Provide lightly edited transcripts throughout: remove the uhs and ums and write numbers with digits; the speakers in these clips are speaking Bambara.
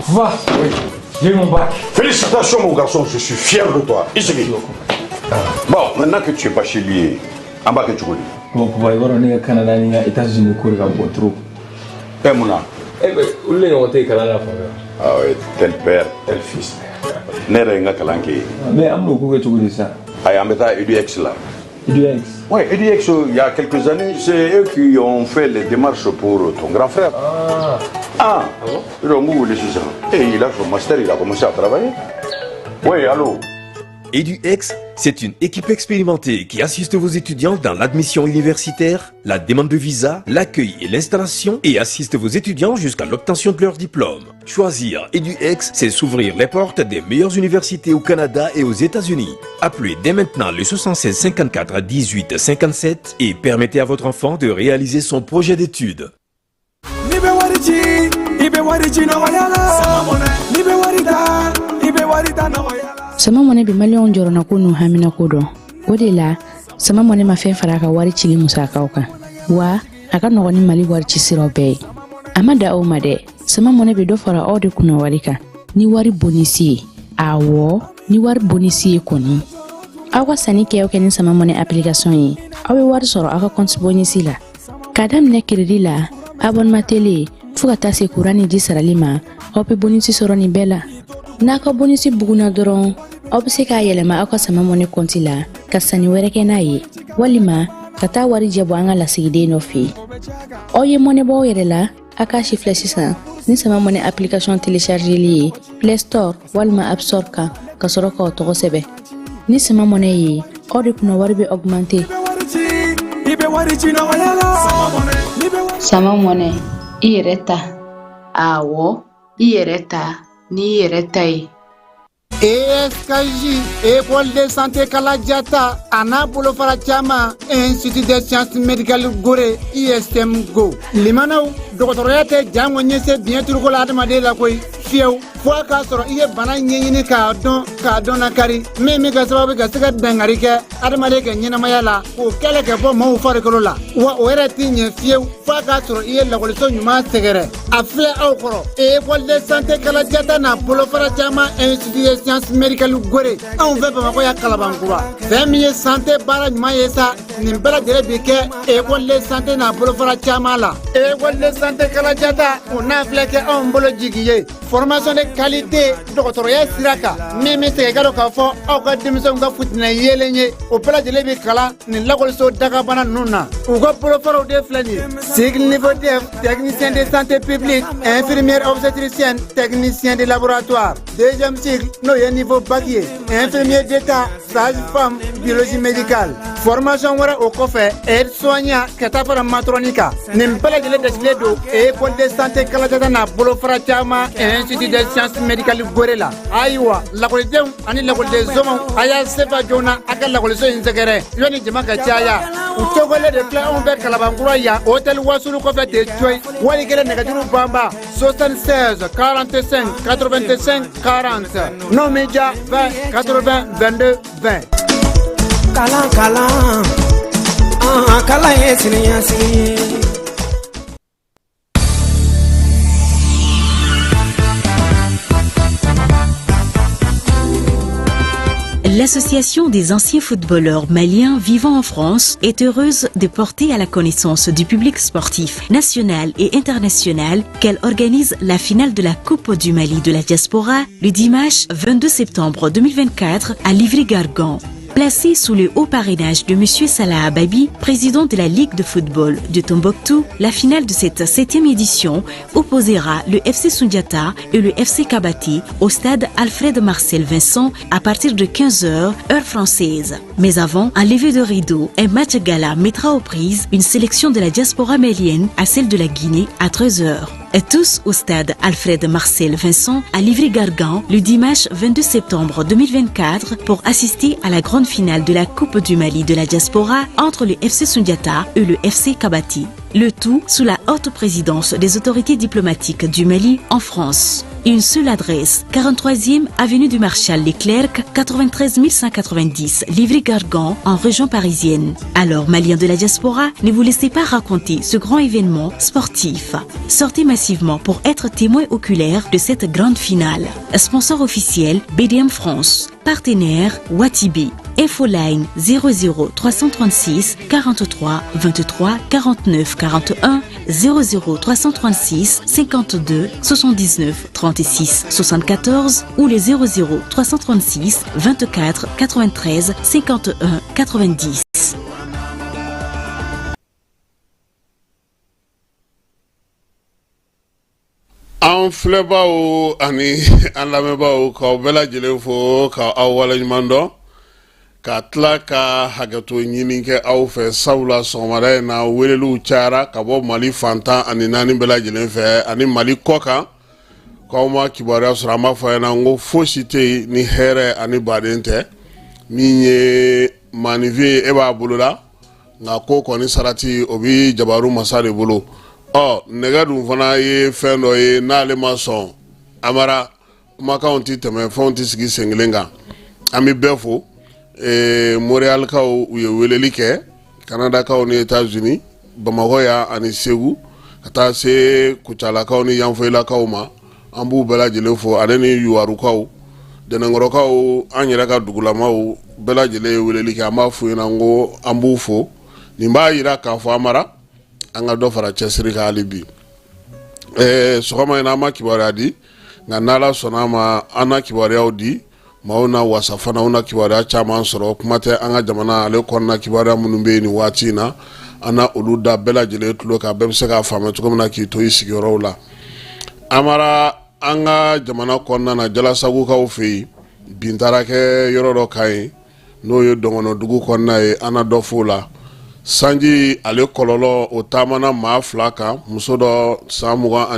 Va. Oui. J'ai eu mon bac. Félicitations, mon garçon, je suis fier de toi. Ici. Bon, maintenant que tu es bachelier, en bas que tu connais. Bon, papa, i b'a dɔn ne ka Canada ni n ka États-Unis ko de ka bon trop. Eh, mun na? Eh ben, olu de ɲɔgɔn tɛ yen kalan na fan fɛ. Ah oui, tel père, tel fils. Ne yɛrɛ ye n ka kalan kɛ yen. Mais an bɛn'o ko kɛ cogo di sisan? Ayi, an bɛ taa EDX la. EDX. Oui, EDX, il y a quelques années, c'est eux qui ont fait les démarches pour ton grand frère. Ah. Ah, Ah bon? Ils ont wele sisan. Et il a son master, il a commencé à travailler. Oui, allô? EduX, c'est une équipe expérimentée qui assiste vos étudiants dans l'admission universitaire, la demande de visa, l'accueil et l'installation et assiste vos étudiants jusqu'à l'obtention de leur diplôme. Choisir EduX, c'est s'ouvrir les portes des meilleures universités au Canada et aux États-Unis. Appelez dès maintenant le 76 54 18 57 et permettez à votre enfant de réaliser son projet d'études. N'i bɛ wari ci, i bɛ wari ci nɔgɔya la. N'i bɛ wari ta, i bɛ wari ta nɔgɔya la. Sama Mɔnɛ bɛ maliyɛnw jɔrɔnako n'u haminako dɔn. O de la, Sama Mɔnɛ ma fɛn fara a ka wari cili musakaw kan, wa a ka nɔgɔn ni Mali wari ci siraw bɛɛ ye. A ma da aw ma dɛ, Sama Mɔnɛ bɛ dɔ fara aw de kunna wari kan ni wari bonisi ye. Awɔ, ni wari bonisi ye kɔni, aw ka sanni kɛ o kɛ ni Sama Mɔnɛ application ye, aw bɛ wari sɔrɔ aw ka compte bonisi la, k'a daminɛ crédit la, abonnement télé, fo ka taa se kuran ni ji sarali ma. Aw bɛ bonisi sɔrɔ nin bɛɛ la. N'a ka bonisi bugunna dɔrɔn, aw bɛ se k'a yɛlɛma aw ka Sama Mɔnɛ kɔnti la ka sanni wɛrɛ kɛ n'a ye, walima ka taa wari jɛ bɔ an ka lasigiden dɔ fɛ yen. Aw ye mɔnɛ bɔ aw yɛrɛ la. A k'a si filɛ sisan ni Sama Mɔnɛ application téléchargeli ye Play Store walima App Store kan, ka sɔrɔ k'aw tɔgɔ sɛbɛn. Ni Sama Mɔnɛ ye, aw de kunna wari bɛ augmenter. I bɛ wari ci, i bɛ wari ci nɔgɔya la. N'i bɛ wari Sama Mɔnɛ, i yɛrɛ ta. Awɔ, i yɛrɛ ta n'i yɛrɛ ta ye. ESKJ, École de santé Kaladiata, a n'a bolofara caman, Institut des sciences médicales Gore, ISM Go. Limanaw, dɔgɔtɔrɔya tɛ jango ɲɛse biɲɛ turuko la adamaden la koyi, fiyewu, fo a k'a sɔrɔ i ye bana ɲɛɲini k'a dɔn, k'a dɔn nakari min bɛ kɛ sababu ka se ka dankari kɛ adamaden ka ɲɛnamaya la, k'o kɛlɛ kɛ bɔ maaw farikolo la. Wa o yɛrɛ tɛ ɲɛ fiyewu fo a k'a sɔrɔ i ye lakɔliso ɲuman sɛgɛrɛ. A filɛ aw kɔrɔ, École de santé Kaladiata n'a bolofara caman, Institut des sciences médicales Gore, anw fɛ Bamakɔ ya Kalabankura. Fɛn min ye santé baara ɲuman ye sa, nin bɛɛ lajɛlen bi kɛ école de santé n'a bolofara caman la. École de santé Kaladiata, o n'a filɛ kɛ anw bolo jigi ye formation de qualité dɔgɔtɔrɔya sira kan, min bɛ segin ka dɔn k'a fɔ aw ka denmisɛnw ka futinɛ yeelen ye. O bɛɛ lajɛlen bi kalan nin lakɔliso dagabana ninnu na. U ka bolofaraw de filɛ nin ye: cycle niveau DEF, technicien de santé publique, infirmière obstétricienne, technicien de laboratoire; deuxième cycle, n'o ye niveau bac ye, infirmier d'état, sage femme, biologie médicale. Formation wɛrɛ o kɔfɛ, aide soignant, ka taa fara matrɔni kan. Nin bɛɛ lajɛlen dasigilen don école de santé Kaladiata n'a bolofara caman, Institut des sciences médicales Gore la. Ayiwa, lakɔlidenw ani lakɔliden somɔgɔw, a y'a sefa joona a ka lakɔliso in sɛgɛrɛ yanni jama ka caya. U tɔgɔlen de filɛ anw fɛ Kalabankura yan, hôtel Wasulu kɔfɛ ten coyi. Wali kɛlɛ nɛgɛjuru banba 76 45 85 40, n'o min ja 20 80 22 20. Kalan, kalan, ah, kalan ye siniɲɛsigi ye. L'Association des anciens footballeurs maliens vivant en France est heureuse de porter à la connaissance du public sportif national et international qu'elle organise la finale de la Coupe du Mali de la diaspora le dimanche 22 septembre 2024 à Livry-Gargan. Placée sous le haut parrainage de M. Salah Ababi, président de la Ligue de football de Tombouctou, la finale de cette septième édition opposera le FC Sundiata et le FC Kabati au stade Alfred Marcel Vincent à partir de 15h, heure française. Mais avant, un lever de rideau, un match gala mettra aux prises une sélection de la diaspora malienne à celle de la Guinée à 13h. Et tous au stade Alfred Marcel Vincent à Livry-Gargan le dimanche 22 septembre 2024 pour assister à la grande finale de la Coupe du Mali de la diaspora entre le FC Sundiata et le FC Kabati. Le tout sous la haute présidence des autorités diplomatiques du Mali en France. Une seule adresse, 43e avenue du Marshal Leclerc, 93 190, Livry-Gargan, en région parisienne. Alors, Maliens de la diaspora, ne vous laissez pas raconter ce grand événement sportif. Sortez massivement pour être témoin oculaire de cette grande finale. Sponsor officiel, BDM France. Partenaire, Watibi. Infoline 00 336 43 23 49 41 00 336 52 79 36 74 ou les 00 336 24 93 51 90. An filɛbaaw ani an lamɛnbaaw k'aw bɛɛ lajɛlen fo ka aw waleɲuman dɔn ka tila ka hakɛto ɲini kɛ aw fɛ sabula sɔgɔmada in na weleliw cayara ka bɔ mali fan 14 bɛɛ lajɛlen fɛ ani mali kɔ kan k'aw ma kibaruya sɔrɔ. An b'a fɔ ɲɛna n ko fosi tɛ yen ni hɛrɛ ani baden tɛ. Min ye maaninfin ye, e b'a bolo la, nka ko kɔni sarati o bɛ jabaru masa de bolo. Ɔ nɛgɛ dun fana ye fɛn dɔ ye, n'ale ma sɔn amara, kumakanw tɛ tɛmɛ, fɛnw tɛ sigi sen kelen kan. An bɛ bɛɛ fo. Montréalkaw, u ye weleli kɛ, Kanadakaw ni États-Unis, Bamakɔ yan ani Segu, ka taa se Kucalakaw ni Yanfoyilakaw ma, an b'u bɛɛ lajɛlen fo, ale ni Yuwarukaw, Dɛnɛnkɔrɔkaw, an yɛrɛ ka dugulamaw bɛɛ lajɛlen ye weleli kɛ. An b'a f'u ɲɛna ko an b'u fo. Nin b'a jira k'a fɔ amara, an ka dɔ fara cɛsiri kan hali bi. Sɔgɔma in na, an ma kibaruya di, nka n'Ala sɔnna a ma, an na kibaruyaw di maaw na wasa fana, u na kibaruya caman sɔrɔ. Kuma tɛ an ka jamana ale kɔnɔna kibaruya minnu bɛ yen nin waati in na, an na olu da bɛɛ lajɛlen tulo kan, bɛɛ bɛ se k'a faamuya cogo min na k'i to i sigiyɔrɔw la. Amara, an ka jamana kɔnɔna na, Jalasagukaw fɛ yen, bin taara kɛ yɔrɔ dɔ kan yen, n'o ye Dɔngɔnɔdugu kɔnɔna ye. An na dɔ f'o la. Sanji ale kɔlɔlɔ, o taamana maa fila kan, muso dɔ san 24 a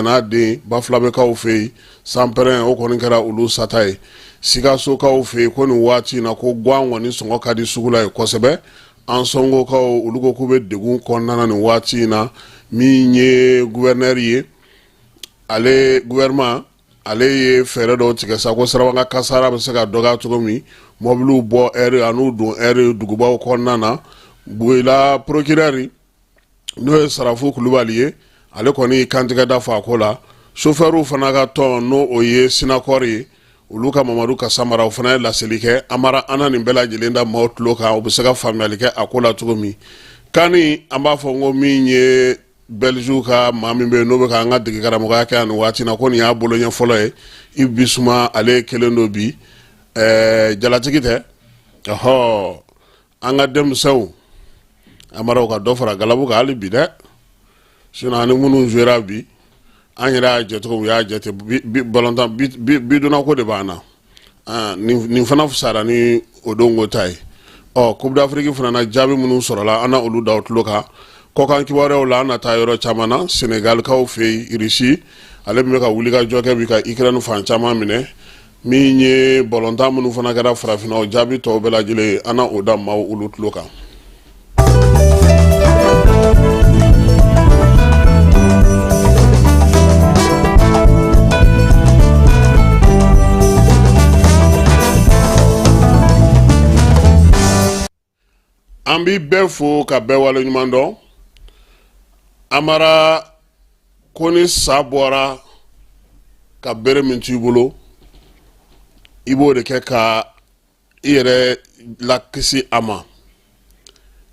n'a den, Bafulabɛkaw fɛ yen. Sanpɛrɛn o kɔni kɛra olu sata ye. Sikasokaw fɛ yen, ko nin waati in na, ko gan kɔni sɔngɔ ka di sugu la yen kosɛbɛ. Ansɔngokaw, olu ko k'u bɛ degun kɔnɔna na nin waati in na. Min ye gouverneur ye, ale gouvernement ale ye fɛɛrɛ dɔw tigɛ sa ko sirabakan kasara bɛ se ka dɔgɔya cogo min, mɔbiliw bɔ ɛri an'u don ɛri dugubaw kɔnɔna na. Bugula procureur, n'o ye Sarafu Kulubali ye, ale kɔni y'i kantigɛ da fɔ a ko la. Sofɛriw fana ka tɔn, n'o o ye Sinakɔri ye, olu ka Mamadu Kasamara, o fana ye laseli kɛ. Amara, an na nin bɛɛ lajɛlen da maaw tulo kan, u bɛ se ka faamuyali kɛ a ko la cogo min. Kani, an b'a fɔ n ko min ye Belgique ka maa min bɛ yen, n'o bɛ k'an ka dege karamɔgɔya kɛ yan nin waati na, ko nin y'a bolo ɲɛ fɔlɔ ye, Yves Bissouma, ale ye kelen don bi. Jalatigi tɛ, ɔhɔ, an ka denmisɛnw amara, ka dɔ fara galabu kan hali bi dɛ. Sinon ani minnu jouera bi, an yɛrɛ y'a jɛ cogo min, u y'a jɛ ten. Balontan bidonna ko de b'an na. Nin fana fisayara ni o don ko ta ye. Ɔ Coupe d'Afrique fana na, jaabi minnu sɔrɔla, an na olu da tulo kan. Kɔkan kibaruyaw la, an na taa yɔrɔ caman na, Senegalikaw fɛ yen, Russie ale bɛ ka wuli ka jɔ kɛ bi ka Ukraine fan caman minɛ. Min ye balontan minnu fana kɛra farafinna, o jaabi tɔw bɛɛ lajɛlen, an na o da maaw olu tulo kan. An bɛ bɛɛ fo ka bɛɛ wale ɲuman dɔn. Amara, ko ni sa bɔra ka bere min t'i bolo, i b'o de kɛ ka i yɛrɛ lakisi a ma.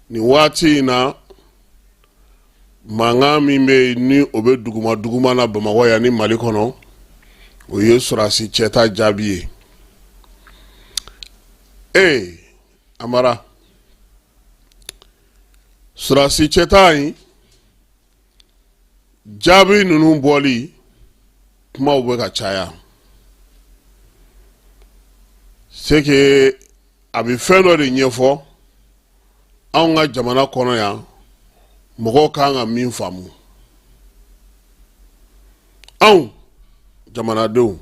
Nin waati in na, mankan min bɛ yen, ni o bɛ duguma duguma na Bamakɔ yan ni Mali kɔnɔ, o ye sɔrɔdasi cɛta jaabi ye. Ee Amara, sɔrɔdasi cɛta in jaabi ninnu bɔli kumaw bɛ ka caya, c'est que a bɛ fɛn dɔ de ɲɛfɔ anw ka jamana kɔnɔ yan, mɔgɔw kan ka min faamu. Anw jamanadenw,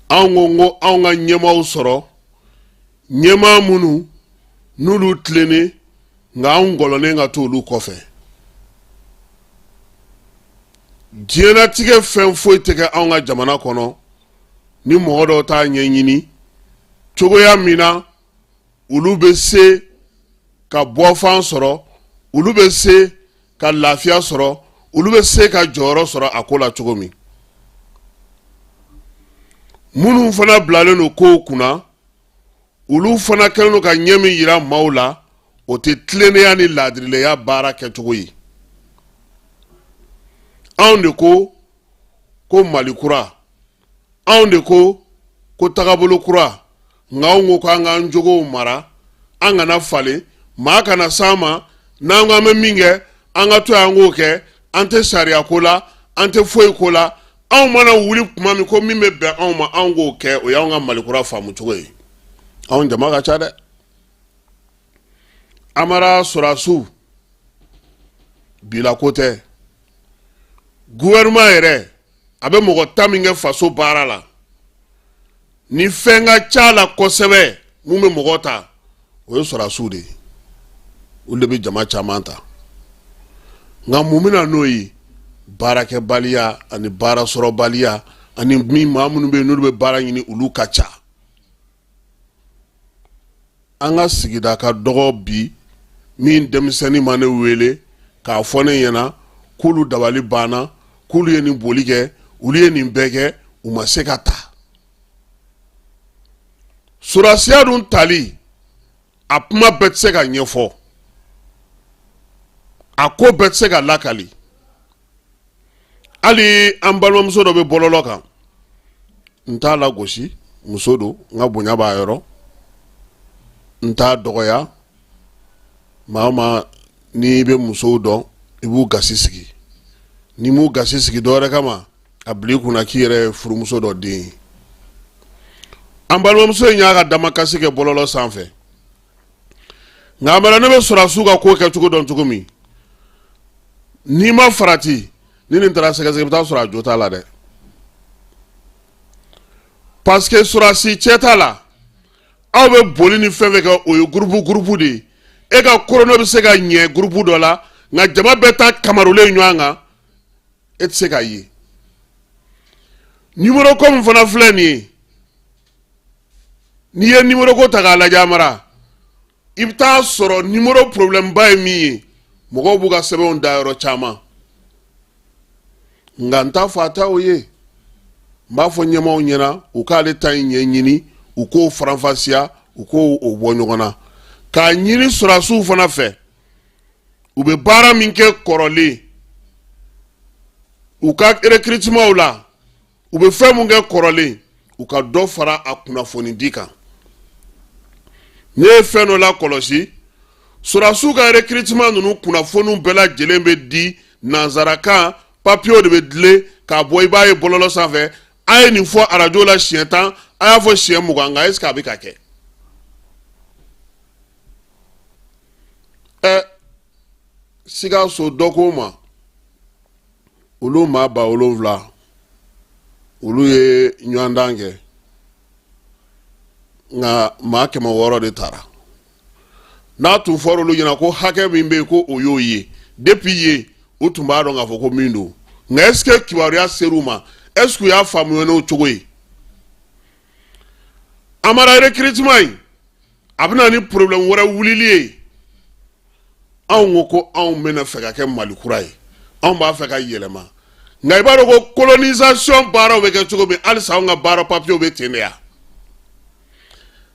anw ko n ko anw ka ɲɛmaaw sɔrɔ, ɲɛmaa minnu n'olu tilennen, nka anw gɔlɔnnen ka to olu kɔfɛ. Diɲɛnatigɛ fɛn foyi tɛ kɛ anw ka jamana kɔnɔ ni mɔgɔ dɔw t'a ɲɛɲini cogoya min na olu bɛ se ka bɔfan sɔrɔ, olu bɛ se ka lafiya sɔrɔ, olu bɛ se ka jɔyɔrɔ sɔrɔ a ko la cogo min. Minnu fana bilalen don kow kunna, olu fana kɛlen don ka ɲɛ min yira maaw la, o tɛ tilennenya ni laadiriya baara kɛcogo ye. Anw de ko ko Mali kura, anw de ko ko tagabolo kura, nka anw ko k'an k'an jogow mara, an kana falen, maa kana s'an ma. N'an ko an bɛ min kɛ, an ka to yan, an k'o kɛ. An tɛ sariya ko la, an tɛ foyi ko la. Anw mana wuli tuma min ko min bɛ bɛn anw ma, anw k'o kɛ. O y'anw ka Mali kura faamu cogo ye. Anw jama ka ca dɛ. Amara, sɔrɔdasiw bila ko tɛ. Gouvernement yɛrɛ a bɛ mɔgɔ ta min kɛ faso baara la, ni fɛn ka ca la kosɛbɛ, mun bɛ mɔgɔ ta, o ye sɔrɔdasiw de ye. Olu de bɛ jama caman ta. Nka mun bɛ na n'o ye? Baarakɛbaliya ani baarasɔrɔbaliya, ani min maa minnu bɛ yen n'olu bɛ baara ɲini, olu ka ca. An ka sigida ka dɔgɔ bi min denmisɛnnin ma ne wele k'a fɔ ne ɲɛna k'olu dabali banna, k'olu ye nin boli kɛ, olu ye nin bɛɛ kɛ, u ma se ka ta. Sɔrɔdasiya dun tali, a kuma bɛɛ tɛ se ka ɲɛfɔ, a ko bɛɛ tɛ se ka lakali. Hali an balimamuso dɔ bɛ bɔlɔlɔ kan, n t'a lagosi, muso don, n ka bonya b'a yɔrɔ, n t'a dɔgɔya. Maa o maa n'i bɛ musow dɔn, i b'u gasi sigi. N'i m'u gasi sigi dɔwɛrɛ kama, a bila i kunna k'i yɛrɛ ye furumuso dɔ den ye. An balimamuso in y'a ka damakasi kɛ bɔlɔlɔ sanfɛ. Nka Amara, ne bɛ sɔrɔdasiw ka ko kɛcogo dɔn cogo min, n'i ma farati, ni nin taara sɛgɛsɛgɛ, i bɛ taa sɔrɔ a jo t'a la dɛ, parce que sɔrɔdasi cɛ t'a la. Aw bɛ boli ni fɛn fɛn kɛ, o ye groupe groupe de ye. E ka chrono bɛ se ka ɲɛ groupe dɔ la, nka jama bɛɛ ta kamarulen ɲɔgɔn kan, e tɛ se k'a ye. Numéro ko min fana filɛ nin ye, n'i ye numéro ko ta k'a lajɛ, Amara, i bɛ taa sɔrɔ numéro problème ba ye min ye, mɔgɔw b'u ka sɛbɛnw da yɔrɔ caman. Nka n t'a fɔ a ta o ye. N b'a fɔ ɲɛmaaw ɲɛna, u k'ale ta in ɲɛɲini, u k'o faranfasiya, u k'o o bɔ ɲɔgɔn na, k'a ɲini sɔrɔdasiw fana fɛ, u bɛ baara min kɛ kɔrɔlen, u ka recrutementw la, u bɛ fɛn mun kɛ kɔrɔlen, u ka dɔ fara a kunnafoni di kan. Ne ye fɛn dɔ la kɔlɔsi, sɔrɔdasiw ka recrutement ninnu kunnafoniw bɛɛ lajɛlen bɛ di nanzarakan, papiyew de bɛ dilen k'a bɔ, i b'a ye bɔlɔlɔ sanfɛ. A ye nin fɔ arajo la siɲɛ 10, a y'a fɔ siɲɛ 20, nka est ce que a bɛ ka kɛ? Ɛ, Sikaso dɔ ko ma, olu maa 7000, olu ye ɲɔgɔndan kɛ, nka maa 600 de taara. N'a tun fɔra olu ɲɛna ko hakɛ min bɛ yen, ko o y'o ye depuis yen, u tun b'a dɔn k'a fɔ ko min don. Nka est ce que kibaruya ser'u ma? Est ce que u y'a faamuya n'o cogo ye? Amara, recrutement in, a bɛ na ni problème wɛrɛ wulili ye. Anw ko ko anw bɛna fɛ ka kɛ Mali kura ye, anw b'a fɛ ka yɛlɛma, nka i b'a dɔn ko colonisation baaraw bɛ kɛ cogo min, halisa anw ka baara papiyew bɛ ten de. Ya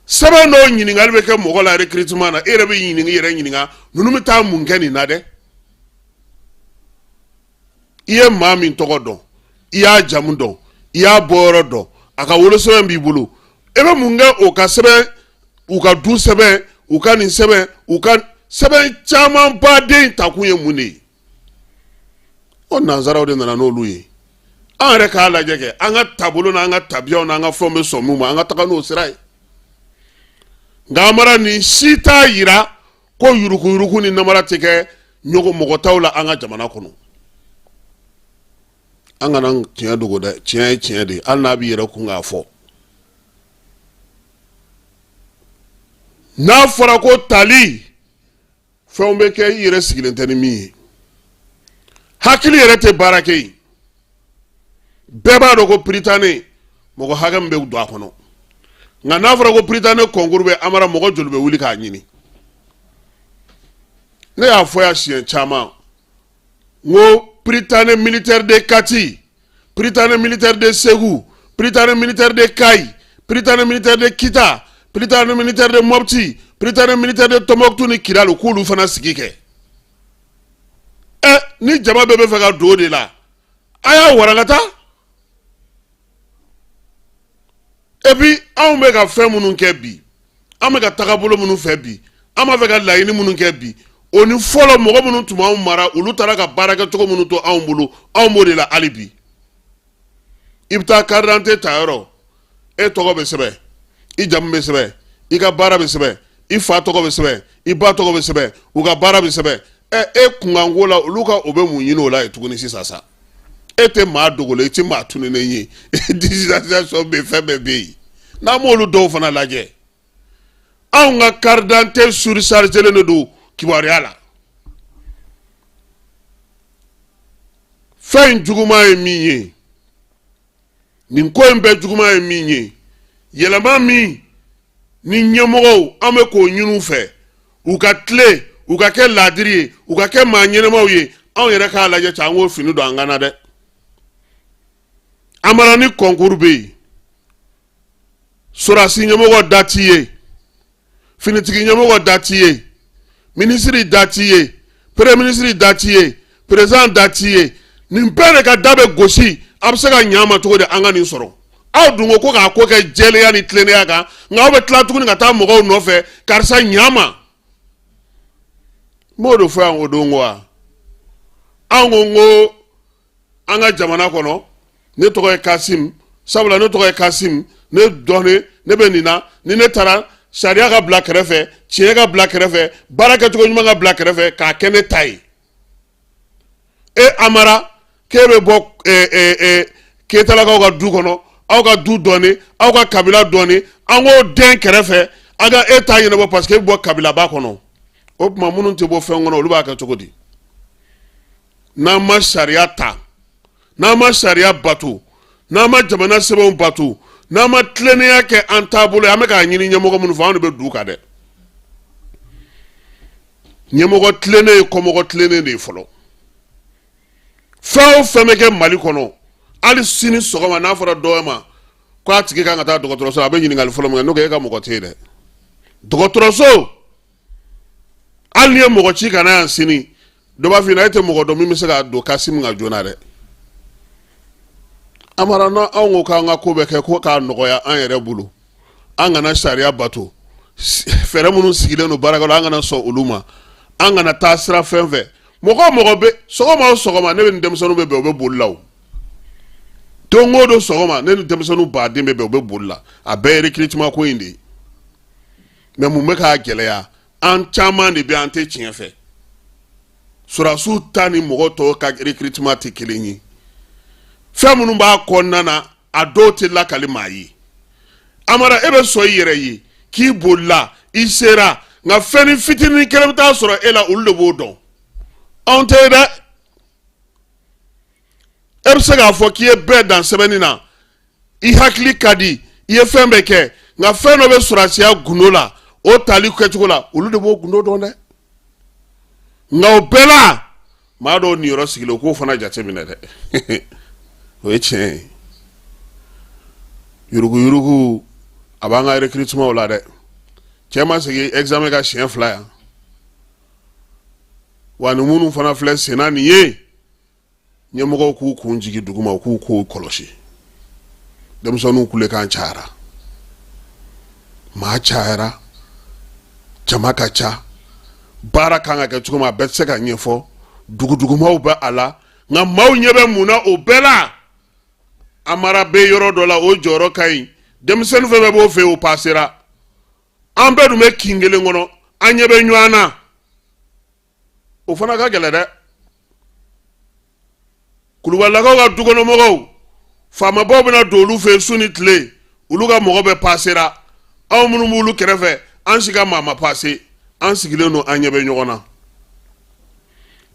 sɛbɛn dɔw ɲininkali bɛ kɛ mɔgɔ la recrutement na, e yɛrɛ bɛ ɲininka, i yɛrɛ ɲininka, ninnu bɛ taa mun kɛ nin na dɛ? I ye maa min tɔgɔ dɔn, i y'a jamu dɔn, i y'a bɔyɔrɔ dɔn, a ka wolosɛbɛn b'i bolo, e bɛ mun kɛ o ka sɛbɛn, u ka du sɛbɛn, u ka nin sɛbɛn, u ka sɛbɛn caman baden takun ye mun de ye? O nanzaraw de nana n'olu ye. An yɛrɛ k'a lajɛ kɛ, an ka taabolo n'an ka tabiyaw n'an ka fɛnw bɛ sɔn min ma, an ka taga n'o sira ye. Nka Amara, nin si t'a yira ko yuruguyurugu ni namara tɛ kɛ ɲɔgɔn mɔgɔ taw la an ka jamana kɔnɔ. An kana tiɲɛ dogo dɛ, tiɲɛ ye tiɲɛ de ye, hali n'a b'i yɛrɛ kun k'a fɔ. N'a fɔra ko tali, fɛnw bɛ kɛ i yɛrɛ sigilen tɛ ni min ye, hakili yɛrɛ tɛ baara kɛ yen. Bɛɛ b'a dɔn ko Prytanée mɔgɔ hakɛ min bɛ don a kɔnɔ, nka n'a fɔra ko Prytanée concours bɛ Amara, mɔgɔ joli bɛ wuli k'a ɲini? Ne y'a fɔ yan siɲɛ caman, n ko Prytanée militaire de Kati, Prytanée militaire de Segu, Prytanée militaire de Kayi, Prytanée militaire de Kita, Prytanée militaire de Mopti, Prytanée militaire de Tombouctou ni Kidal, k'olu fana sigi kɛ. Ɛ, ni jama bɛɛ bɛ fɛ ka don o de la, a y'a warankata. Et puis anw bɛ ka fɛn minnu kɛ bi, an bɛ ka tagabolo minnu fɛ bi, an b'a fɛ ka laɲini minnu kɛ bi, o ni fɔlɔ mɔgɔ minnu tun b'anw mara, olu taara ka baarakɛcogo minnu to anw bolo, anw b'o de la hali bi. I bɛ taa carte d'identité ta yɔrɔ, e tɔgɔ bɛ sɛbɛn, i jamu bɛ sɛbɛn, i ka baara bɛ sɛbɛn, i fa tɔgɔ bɛ sɛbɛn, i ba tɔgɔ bɛ sɛbɛn, u ka baara bɛ sɛbɛn. Ɛ, e kunkanko la, olu ka o bɛ mun ɲini o la yen tuguni sisan sa? E tɛ maa dogolen, i tɛ maa tununnen ye. Digitalisation bɛ yen, fɛn bɛɛ bɛ yen. N'an m'olu dɔw fana lajɛ, anw ka carte d'identité surchargelen de don kibaruya la. Fɛn in juguman ye min ye, nin ko in bɛɛ juguman ye min ye, yɛlɛma min ni ɲɛmɔgɔw an bɛ k'o ɲini u fɛ, u ka tilen, u ka kɛ laadiri ye, u ka kɛ maa ɲɛnɛmaw ye, anw yɛrɛ k'a lajɛ cɛ, an k'o fini don an kan na dɛ. Amara, ni concours bɛ yen, sɔrɔdasi ɲɛmɔgɔ da t'i ye, finitigi ɲɛmɔgɔ da t'i ye, minisiri da t'i ye, premier ministre da t'i ye, président da t'i ye. Nin bɛɛ de ka da bɛ gosi. A bɛ se ka ɲa ma cogo di an ka nin sɔrɔ? Aw dun ko ko k'a ko kɛ jɛlenya ni tilennenya kan, nka aw bɛ tila tuguni ka taa mɔgɔw nɔfɛ, karisa ɲa ma. N b'o de fɔ yan o don ko wa, anw ko n ko an ka jamana kɔnɔ, ne tɔgɔ ye Kasim, sabula ne tɔgɔ ye Kasim, ne dɔnnen ne bɛ nin na. Ni ne taara, sariya ka bila kɛrɛfɛ, tiɲɛ ka bila kɛrɛfɛ, baara kɛcogo ɲuman ka bila kɛrɛfɛ, k'a kɛ ne ta ye. E Amara, k'e bɛ bɔ Keyitalakaw ka du kɔnɔ, aw ka du dɔɔni, aw ka kabila dɔɔni, an k'o den kɛrɛfɛ, an ka e ta ɲɛnabɔ, parce que e bɛ bɔ kabilaba kɔnɔ. O tuma minnu tɛ bɔ fɛn kɔnɔ, olu b'a kɛ cogo di? N'an ma sariya ta, n'an ma sariya bato, n'an ma jamana sɛbɛnw bato, n'an ma tilennenya kɛ an taabolo ye, an bɛ k'a ɲini ɲɛmɔgɔ minnu fɛ, anw de bɛ du kan dɛ. Ɲɛmɔgɔ tilennen ye kɔmɔgɔ tilennen de ye fɔlɔ. Fɛn o fɛn bɛ kɛ Mali kɔnɔ, hali sini sɔgɔma n'a fɔra dɔ ma ko a tigi kan ka taa dɔgɔtɔrɔso, a bɛ ɲininkali fɔlɔ min kɛ, n'o ko e ka mɔgɔ tɛ yen dɛ, dɔgɔtɔrɔso. Hali n'i ye mɔgɔ ci ka na yan sini, dɔ b'a f'i ɲɛna e tɛ mɔgɔ dɔn min bɛ se ka don Kasimu ka joona dɛ. Amara, n'anw ko k'an ka ko bɛ kɛ ko k'a nɔgɔya an yɛrɛ bolo, an kana sariya bato, fɛɛrɛ minnu sigilen don baarakɛlaw, an kana sɔn olu ma, an kana taa sira fɛn fɛ. Mɔgɔ o mɔgɔ bɛ sɔgɔma o sɔgɔma, ne bɛ ni denmisɛnninw bɛ bɛn, u bɛ boli la o. Don o don sɔgɔma, ne ni denmisɛnninw baden bɛ bɛn, u bɛ boli la. A bɛɛ ye recrutement ko in de ye. Mais mun bɛ k'a gɛlɛya? An caman de bɛ, an tɛ tiɲɛ fɛ. Sɔrɔdasiw ta ni mɔgɔ tɔw ka recrutement tɛ kelen ye. Fɛn minnu b'a kɔnɔna na, a dɔw tɛ lakali maa ye. Amara, e bɛ sɔn i yɛrɛ ye k'i bolila, i sera, nka fɛn fitinin kelen bɛ taa sɔrɔ e la, olu de b'o dɔn, anw tɛ ye dɛ. E bɛ se k'a fɔ k'i ye bɛɛ dan sɛbɛnni na, i hakili ka di, i ye fɛn bɛɛ kɛ, nka fɛn dɔ bɛ sɔrɔdasiya gundo la, o tali kɛcogo la, olu de b'o gundo dɔn dɛ. Nka o bɛɛ la, maa dɔw niyɔrɔ sigilen, u k'o fana jateminɛ dɛ. O ye tiɲɛ ye. Yuruguyurugu a b'an ka recrutement la dɛ. Cɛ ma segin examen kan siɲɛ 2 yan wa. Ni minnu fana filɛ senna nin ye, ɲɛmɔgɔw k'u kun jigin duguma, u k'u kow kɔlɔsi. Denmisɛnninw kulekan cayara, maa cayara, jama ka ca, baara kan ka kɛ cogo min, a bɛɛ tɛ se ka ɲɛfɔ. Dugudugumaw bɛ a la, nka maaw ɲɛ bɛ mun na o bɛɛ la? Amara bɛ yɔrɔ dɔ la, o jɔyɔrɔ ka ɲi, denmisɛnnin fɛn fɛn b'o fɛ yen, o pasera. An bɛɛ dun bɛ kin kelen kɔnɔ, an ɲɛ bɛ ɲɔgɔn na, o fana ka gɛlɛn dɛ. Kulubalilakaw ka dukɔnɔmɔgɔw, faamabaw bɛna don olu fɛ yen su ni tile, olu ka mɔgɔ bɛɛ pasera. Anw minnu b'olu kɛrɛfɛ, an si ka maa ma pase. An sigilen don, an ɲɛ bɛ ɲɔgɔn na.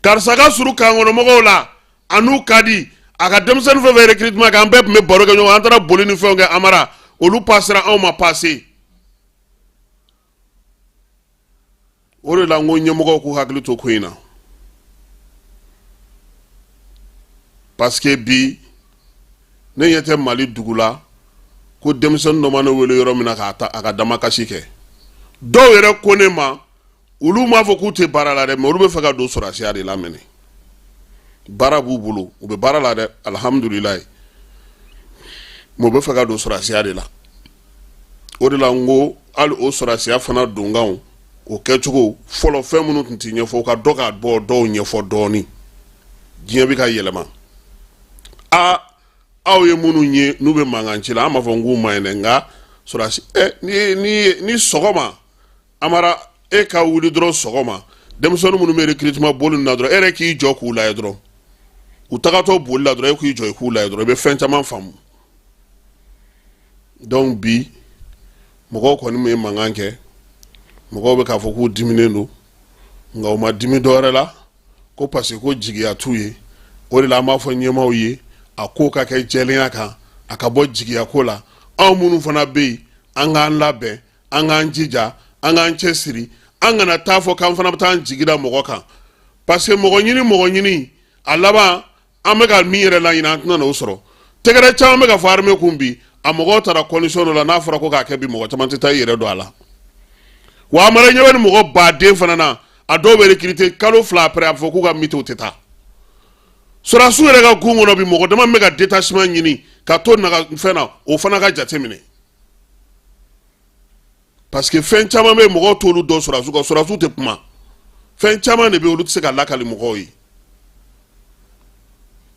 Karisa ka surun kan kɔnɔmɔgɔw la, a n'u ka di, A ka denmisɛnnin fɛn fɛn recrutement kɛ, an bɛɛ tun bɛ baro kɛ ɲɔgɔn, an taara boli ni fɛnw kɛ. Amara, olu passera, anw ma passer. O de la n ko ɲɛmɔgɔw k'u hakili to ko in na, parce que bi ne ɲɛ tɛ Mali dugu la ko denmisɛnnin dɔ ma ne wele yɔrɔ min na k'a ta a ka damakasi kɛ. Dɔw yɛrɛ ko ne ma, olu m'a fɔ k'u tɛ baara la dɛ, mais olu bɛ fɛ ka don sɔrɔdasiya de la mɛnɛ. Baara b'u bolo, u bɛ baara la dɛ, alihamudulilayi, mais u bɛ fɛ ka don sɔrɔdasiya de la. O de la n ko hali o sɔrɔdasiya fana donkanw, o kɛcogo fɔlɔ, fɛn minnu tun tɛ ɲɛfɔ, u ka dɔ ka bɔ dɔw ɲɛfɔ dɔɔnin. Diɲɛ bɛ ka yɛlɛma. Aa, aw ye minnu ye n'u bɛ mankan ci la, an b'a fɔ n k'u ma ɲi dɛ, nka sɔrɔdasi ɛ ni sɔgɔma, Amara, e ka wuli dɔrɔn sɔgɔma, denmisɛnnin minnu bɛ recrutement boli na dɔrɔn, e yɛrɛ k'i jɔ k'u lajɛ dɔrɔn, u tagatɔ boli la dɔrɔn, e k'i jɔ i k'u lajɛ dɔrɔn, i bɛ fɛn caman faamu. Donc bi mɔgɔw kɔni bɛ mankan kɛ, mɔgɔw bɛ k'a fɔ k'u diminen don, nka u ma dimi dɔwɛrɛ la ko parce que ko jigiya t'u ye. O de la an b'a fɔ ɲɛmaaw ye, a ko ka kɛ jɛlenya kan, a ka bɔ jigiya ko la. Anw minnu fana bɛ yen, an k'an labɛn, an k'an jija, an k'an cɛsiri, an kana taa fɔ k'an fana bɛ taa an jigi da mɔgɔ kan, parce que mɔgɔ ɲini, mɔgɔ ɲini, a laban an bɛ ka min yɛrɛ laɲini, an tɛna n'o sɔrɔ. Tɛgɛrɛ caman bɛ ka fɔ armée kun bi, a mɔgɔw taara condition dɔ la, n'a fɔra ko k'a kɛ bi, mɔgɔ caman tɛ taa i yɛrɛ don a la. Wa Amara, ɲɛ bɛ ni mɔgɔ baden fana na, a dɔw bɛ recruter, kalo 2 après, a bɛ fɔ k'u ka muter, u tɛ taa. Sɔrɔdasiw yɛrɛ ka gun kɔnɔ bi, mɔgɔ dama min bɛ ka détachement ɲini ka to naga fɛn na, o fana ka jate minɛ, parce que fɛn caman bɛ yen, mɔgɔw t'olu dɔn. Sɔrɔdasiw kan, sɔrɔdasiw tɛ kuma, fɛn caman de bɛ yen, olu tɛ se ka lakali mɔgɔw ye.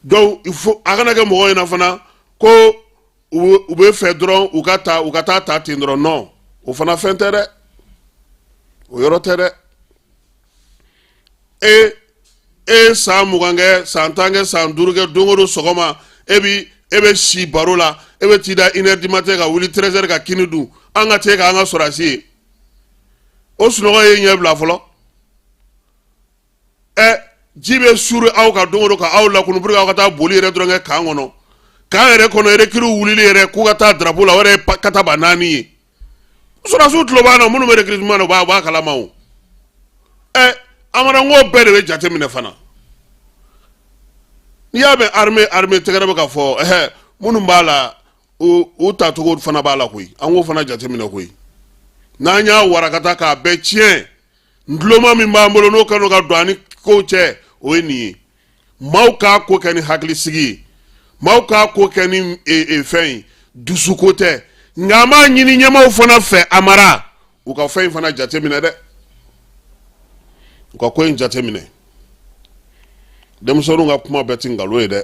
Donc il faut a kana kɛ mɔgɔw ɲɛna fana ko u bɛ fɛ dɔrɔn u ka taa, u ka taa ta ten dɔrɔn. Non, o fana fɛn tɛ dɛ, o yɔrɔ tɛ dɛ. E san 20 kɛ, san 10 kɛ, san 5 kɛ, don o don sɔgɔma e bi e bɛ si baro la, e bɛ t'i da 1h du matin ka wuli 13h ka kini dun, an ka t'e k'an ka sɔrɔdasi ye, o sunɔgɔ ye ɲɛ bila fɔlɔ. Ɛ, ji bɛ suuru aw ka don o don ka aw lakunu pour que aw ka taa boli yɛrɛ dɔrɔn kɛ camp kɔnɔ. Camp yɛrɛ kɔnɔ, recrue wulili yɛrɛ k'u ka taa drapeau la, o yɛrɛ ye kataba naani ye. Sɔrɔdasiw tulo b'an na, minnu bɛ recrutement na, u b'a kalama o. Ɛ, Amara, n k'o bɛɛ de bɛ jate minɛ fana. N'i y'a mɛn armée, armée, tɛgɛrɛ bɛ ka fɔ, ɛhɛ, minnu b'a la, u tacogo fana b'a la koyi. An k'o fana jate minɛ koyi. N'an y'a warakata k'a bɛɛ tiɲɛ, ntuloma min b'an bolo n'o kɛlen ka don an ni kow cɛ, o ye nin ye. Maaw k'a ko kɛ ni hakilisigi ye, maaw k'a ko kɛ ni fɛn ye, dusuko tɛ. Nka an b'a ɲini ɲɛmaaw fana fɛ, Amara, u ka fɛn in fana jateminɛ dɛ, u ka ko in jateminɛ. Denmisɛnninw ka kuma bɛɛ ti nkalon ye dɛ,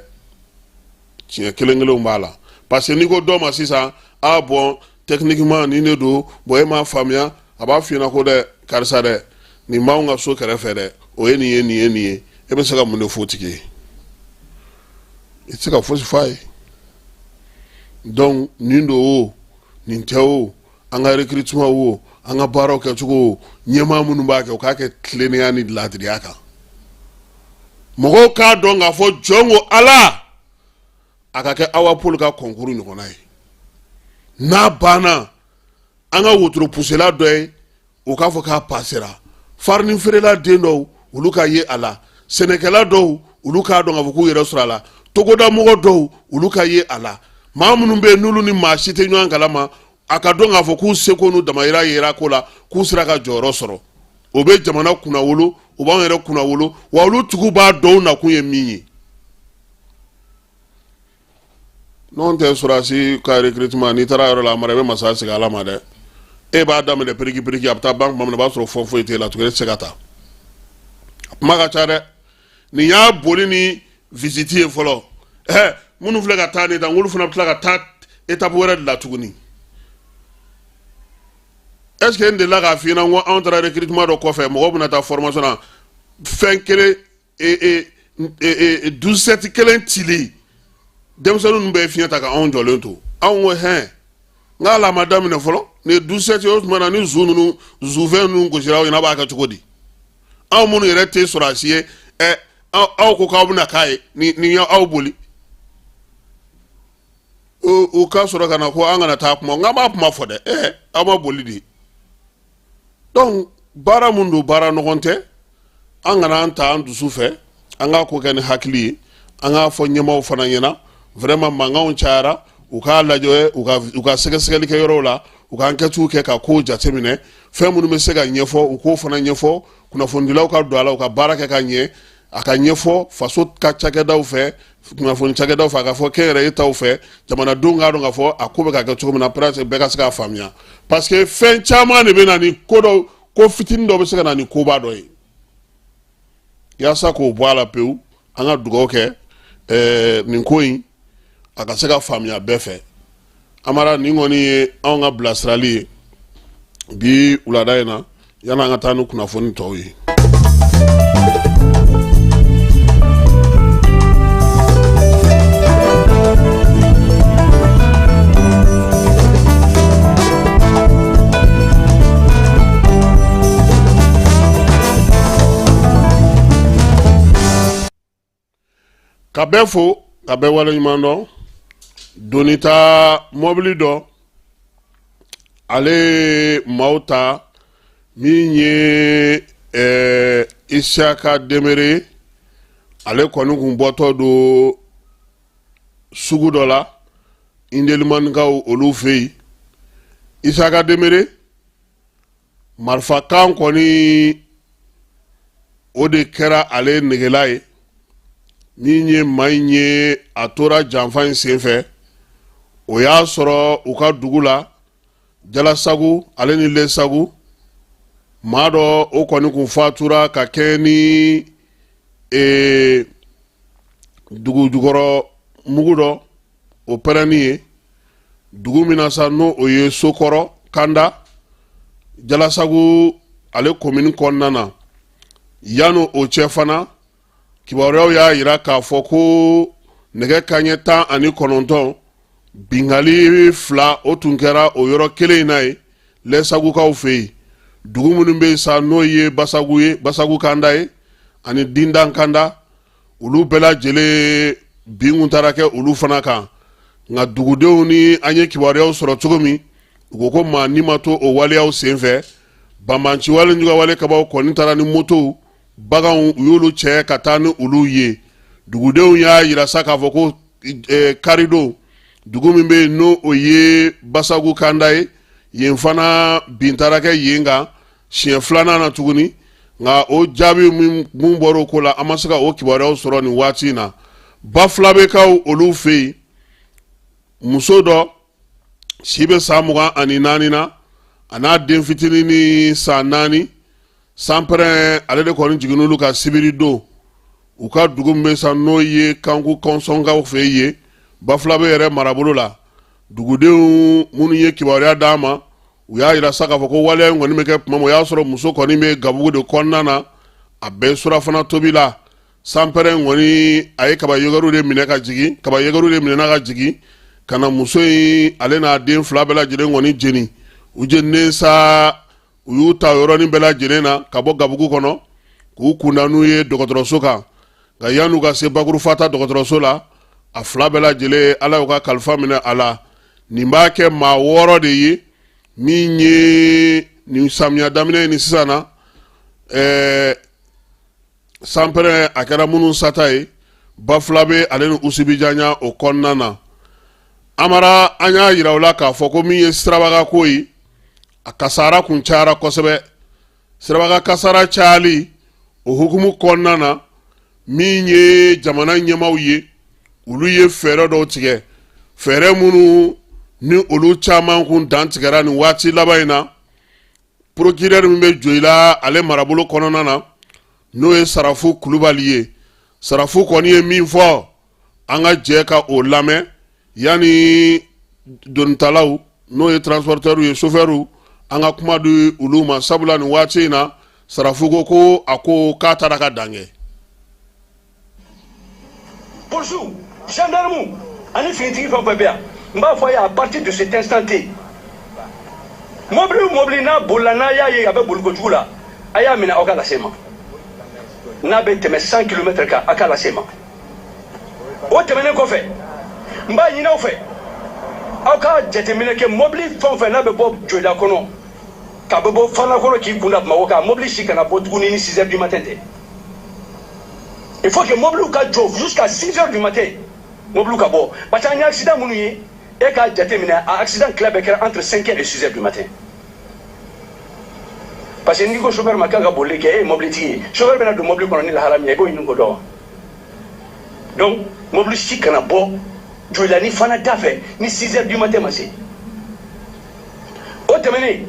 tiɲɛ kelen kelenw b'a la, parce que n'i ko dɔ ma sisan, ah bon, techniquement nin de don, bon, e m'a faamuya, a b'a f'i ɲɛna ko dɛ, karisa dɛ, nin b'anw ka so kɛrɛfɛ dɛ, o ye nin ye, nin ye, nin ye. E bɛ se ka mun de f'o tigi ye? I tɛ se ka fosi f'a ye. Donc nin don o, nin tɛ o, an ka recrutement o, an ka baaraw kɛcogo o, ɲɛmaa minnu b'a kɛ, u k'a kɛ tilennenya ni laadiriya kan. Mɔgɔw k'a dɔn k'a fɔ jɔn ko Ala, a ka kɛ Awa Paul ka concours ɲɔgɔnna ye. N'a banna, an ka wotoro pusela dɔ ye, o k'a fɔ k'a pasera, farini feerela den dɔw, olu ka ye a la, sɛnɛkɛla dɔw, olu k'a dɔn k'a fɔ k'u yɛrɛ sɔrɔ a la, togoda mɔgɔ dɔw, olu ka ye a la, maa minnu bɛ yen n'olu ni maa si tɛ ɲɔgɔn kalama, a ka dɔn k'a fɔ k'u seko n'u damayira yera ko la, k'u sera ka jɔyɔrɔ sɔrɔ. O bɛ jamana kunnawolo, o b'anw yɛrɛ kunnawolo, wa olu tigiw b'a dɔn u nakun ye min ye. N'o tɛ, sɔrɔdasi ka recrutement, n'i taara yɔrɔ la, Amara, i bɛ masaya segin Ala ma dɛ. E b'a daminɛ piriki piriki, a bɛ taa ban tuma min na, o b'a sɔrɔ fɛn foyi t'e la tuguni, e tɛ se ka taa. A kuma ka ca dɛ. Nin y'a boli ni visite ye fɔlɔ. Ɛɛ, minnu filɛ ka taa nin ta, olu fana bɛ tila ka taa étape wɛrɛ de la tuguni. Est ce que n delila k'a f'i ɲɛna n ko anw taara recrutement dɔ kɔfɛ, mɔgɔw bɛna taa formation na, fɛn kelen 12-7 kelen cili, denmisɛnnin ninnu bɛɛ ye fiɲɛ ta ka anw jɔlen to. Anw ko hɛn, n k'a la ma daminɛ fɔlɔ, nin ye 12-7 ye. O tuma na ni zu ninnu, zufɛn ninnu gosira aw ɲɛna, a b'a kɛ cogo di? Anw minnu yɛrɛ tɛ sɔrɔdasi ye, ɛ, aw ko k'aw bɛna k'a ye, nin y'aw boli. U ka sɔrɔ ka na ko an kana taa kuma, n k'an b'a kuma fɔ dɛ, aw ma boli de. Donc baara mun don, baara nɔgɔn tɛ, an kana an ta an dusu fɛ, an k'a ko kɛ ni hakili ye, an k'a fɔ ɲɛmaaw fana ɲɛna vraiment mankanw cayara, u k'a lajɛ, u ka sɛgɛsɛgɛli kɛ yɔrɔw la, u ka enquêtes kɛ ka kow jateminɛ, fɛn minnu bɛ se ka ɲɛfɔ u k'o fana ɲɛfɔ, kunnafonidilaw ka don a la, u ka baara kɛ ka ɲɛ, a ka ɲɛfɔ faso ka cakɛdaw fɛ, kunnafoni cakɛdaw fɛ, a ka fɔ kɛnyɛrɛye taw fɛ, jamanadenw k'a dɔn k'a fɔ a ko bɛ ka kɛ cogo min na, presque bɛɛ ka se k'a faamuya, parce que fɛn caman de bɛ na ni ko dɔ, ko fitinin dɔ bɛ se ka na ni koba dɔ ye. Yaasa k'o bɔ a la pewu, an ka dugawu kɛ nin ko in a ka se ka faamuya bɛɛ fɛ. Amara, nin kɔni ye anw ka bilasirali ye bi wulada in na, yan'an ka taa ni kunnafoni tɔw ye. Ka bɛɛ fo, ka bɛɛ waleɲuman dɔn. Donita mɔbili dɔ, ale maaw ta min ye Isaka Demere, ale kɔni kun bɔtɔ don sugu dɔ la Indelimanikaw olu fɛ yen. Isaka Demere marifakan kɔni o de kɛra ale negela ye. Min ye maa in ye, a tora janfa in senfɛ, o y'a sɔrɔ u ka dugu la Jalasagu ale ni Lesagu, maa dɔ o kɔni kun fatura ka kɛ ni dugu jukɔrɔ mugu dɔ o pɛrɛnni ye dugu min na sa, n'o o ye Sokɔrɔ Kanda, Jalasagu ale komini kɔnɔna na. Yanni o cɛ fana, kibaruyaw y'a yira k'a fɔ ko nɛgɛ kanɲɛ 19, binkanni 2 o tun kɛra o yɔrɔ kelen in na ye Lɛsagukaw fɛ yen. Dugu minnu bɛ yen sa, n'o ye Basagu ye, Basagu Kanda ye ani Dindan Kanda, olu bɛɛ lajɛlen bin kun taara kɛ olu fana kan. Nka dugudenw ni an ye kibaruyaw sɔrɔ cogo min, u ko ko maa ni ma to o waleyaw senfɛ. Banbanciwale jugawale kabaw kɔni taara ni motow, baganw, u y'olu cɛ ka taa ni olu ye. Dugudenw y'a yira sa k'a fɔ ko karidon, dugu min bɛ yen n'o o ye Basagu Kanda ye, yen fana bin taara kɛ yen kan siɲɛ filanan na tuguni. Nka o jaabi mun bɔra o ko la, an ma se ka o kibaruyaw sɔrɔ nin waati in na. Bafulabekaw olu fɛ yen, muso dɔ si bɛ san 24 na, a n'a den fitinin ni san 4, sanpɛrɛn ale de kɔni jiginn'olu ka sibiri don u ka dugu min bɛ sa, n'o ye Kanku Kɔnsɔnkaw fɛ yen, Bafulabe yɛrɛ marabolo la. Dugudenw minnu ye kibaruya d'an ma, u y'a yira sa k'a fɔ ko waleya in kɔni bɛ kɛ tuma min, o y'a sɔrɔ muso kɔni bɛ gabugu de kɔnɔna na, a bɛ surafana tobi la. Sanpɛrɛn kɔni a ye kabayɛgɛriw de minɛ ka jigin, kabayɛgɛriw de minɛna ka jigin ka na muso in ale n'a den 2 bɛɛ lajɛlen kɔni jeni. U jeninen sa, u y'u ta yɔrɔnin bɛɛ lajɛlen na ka bɔ gabugu kɔnɔ k'u kunda n'u ye dɔgɔtɔrɔso kan. Nka yan'u ka se Bakurufata dɔgɔtɔrɔso la, a 2 bɛɛ lajɛlen Ala y'u ka kalifa minɛ a la. Nin b'a kɛ maa 6 de ye min ye nin samiya daminɛ ni sisan na, sanpɛrɛn a kɛra minnu sata ye Bafulabe ale ni Usubijanya o kɔnɔna na. Amara, an y'a yira u la k'a fɔ ko min ye sirabaga ko ye, a kasara kun cayara kosɛbɛ. Sirabaga kasara cayali o hukumu kɔnɔna na, min ye jamana ɲɛmaaw ye, olu ye fɛɛrɛ dɔw tigɛ, fɛɛrɛ minnu ni olu caman kun dantigɛra nin waati laban in na. Procureur min bɛ Joyila ale marabolo kɔnɔna na, n'o ye Sarafu Kulubali ye, Sarafu kɔni ye min fɔ, an ka jɛ ka o lamɛn yanni donitalaw, n'o ye transporteurs ye, chauffeurs, an ka kuma di olu ma, sabula nin waati in na Sarafu ko ko a ko k'a taara ka dan kɛ. Polisiw, gendarmew ani finitigi fɛn o fɛn bɛ yan, n b'a fɔ a ye à partir de cet instant T, mobili o mobili n'a bolila, n'a y'a ye a bɛ boli kojugu la, a y'a minɛ, aw ka lase n ma. N'a bɛ tɛmɛ 100 km kan, a ka lase n ma. O tɛmɛnen kɔfɛ, n b'a ɲini aw fɛ, Aw ka jateminɛ kɛ, mobili fɛn o fɛn n'a bɛ bɔ Joyila kɔnɔ, k'a bɛ bɔ Fana kɔnɔ k'i kun da Bamakɔ kan, mobili si kana bɔ tuguni ni 6 heures du matin tɛ. Il faut que mobiliw ka jɔ jusqu'à 6 heures du matin, mobiliw ka bɔ, parce que an ye accident minnu ye, e k'a jateminɛ, a accident tila bɛɛ kɛra entre 5 heures et 6 heures du matin. Parce que n'i ko chauffeur ma k'a ka bolili kɛ, e ye mobilitigi ye, chauffeur bɛna don mobili kɔnɔ ni lahala min ye, i b'o ɲini k'o dɔn wa? Donc mobili si kana bɔ Joyila ni Fana da fɛ ni 6 heures du matin ma se. O tɛmɛnen,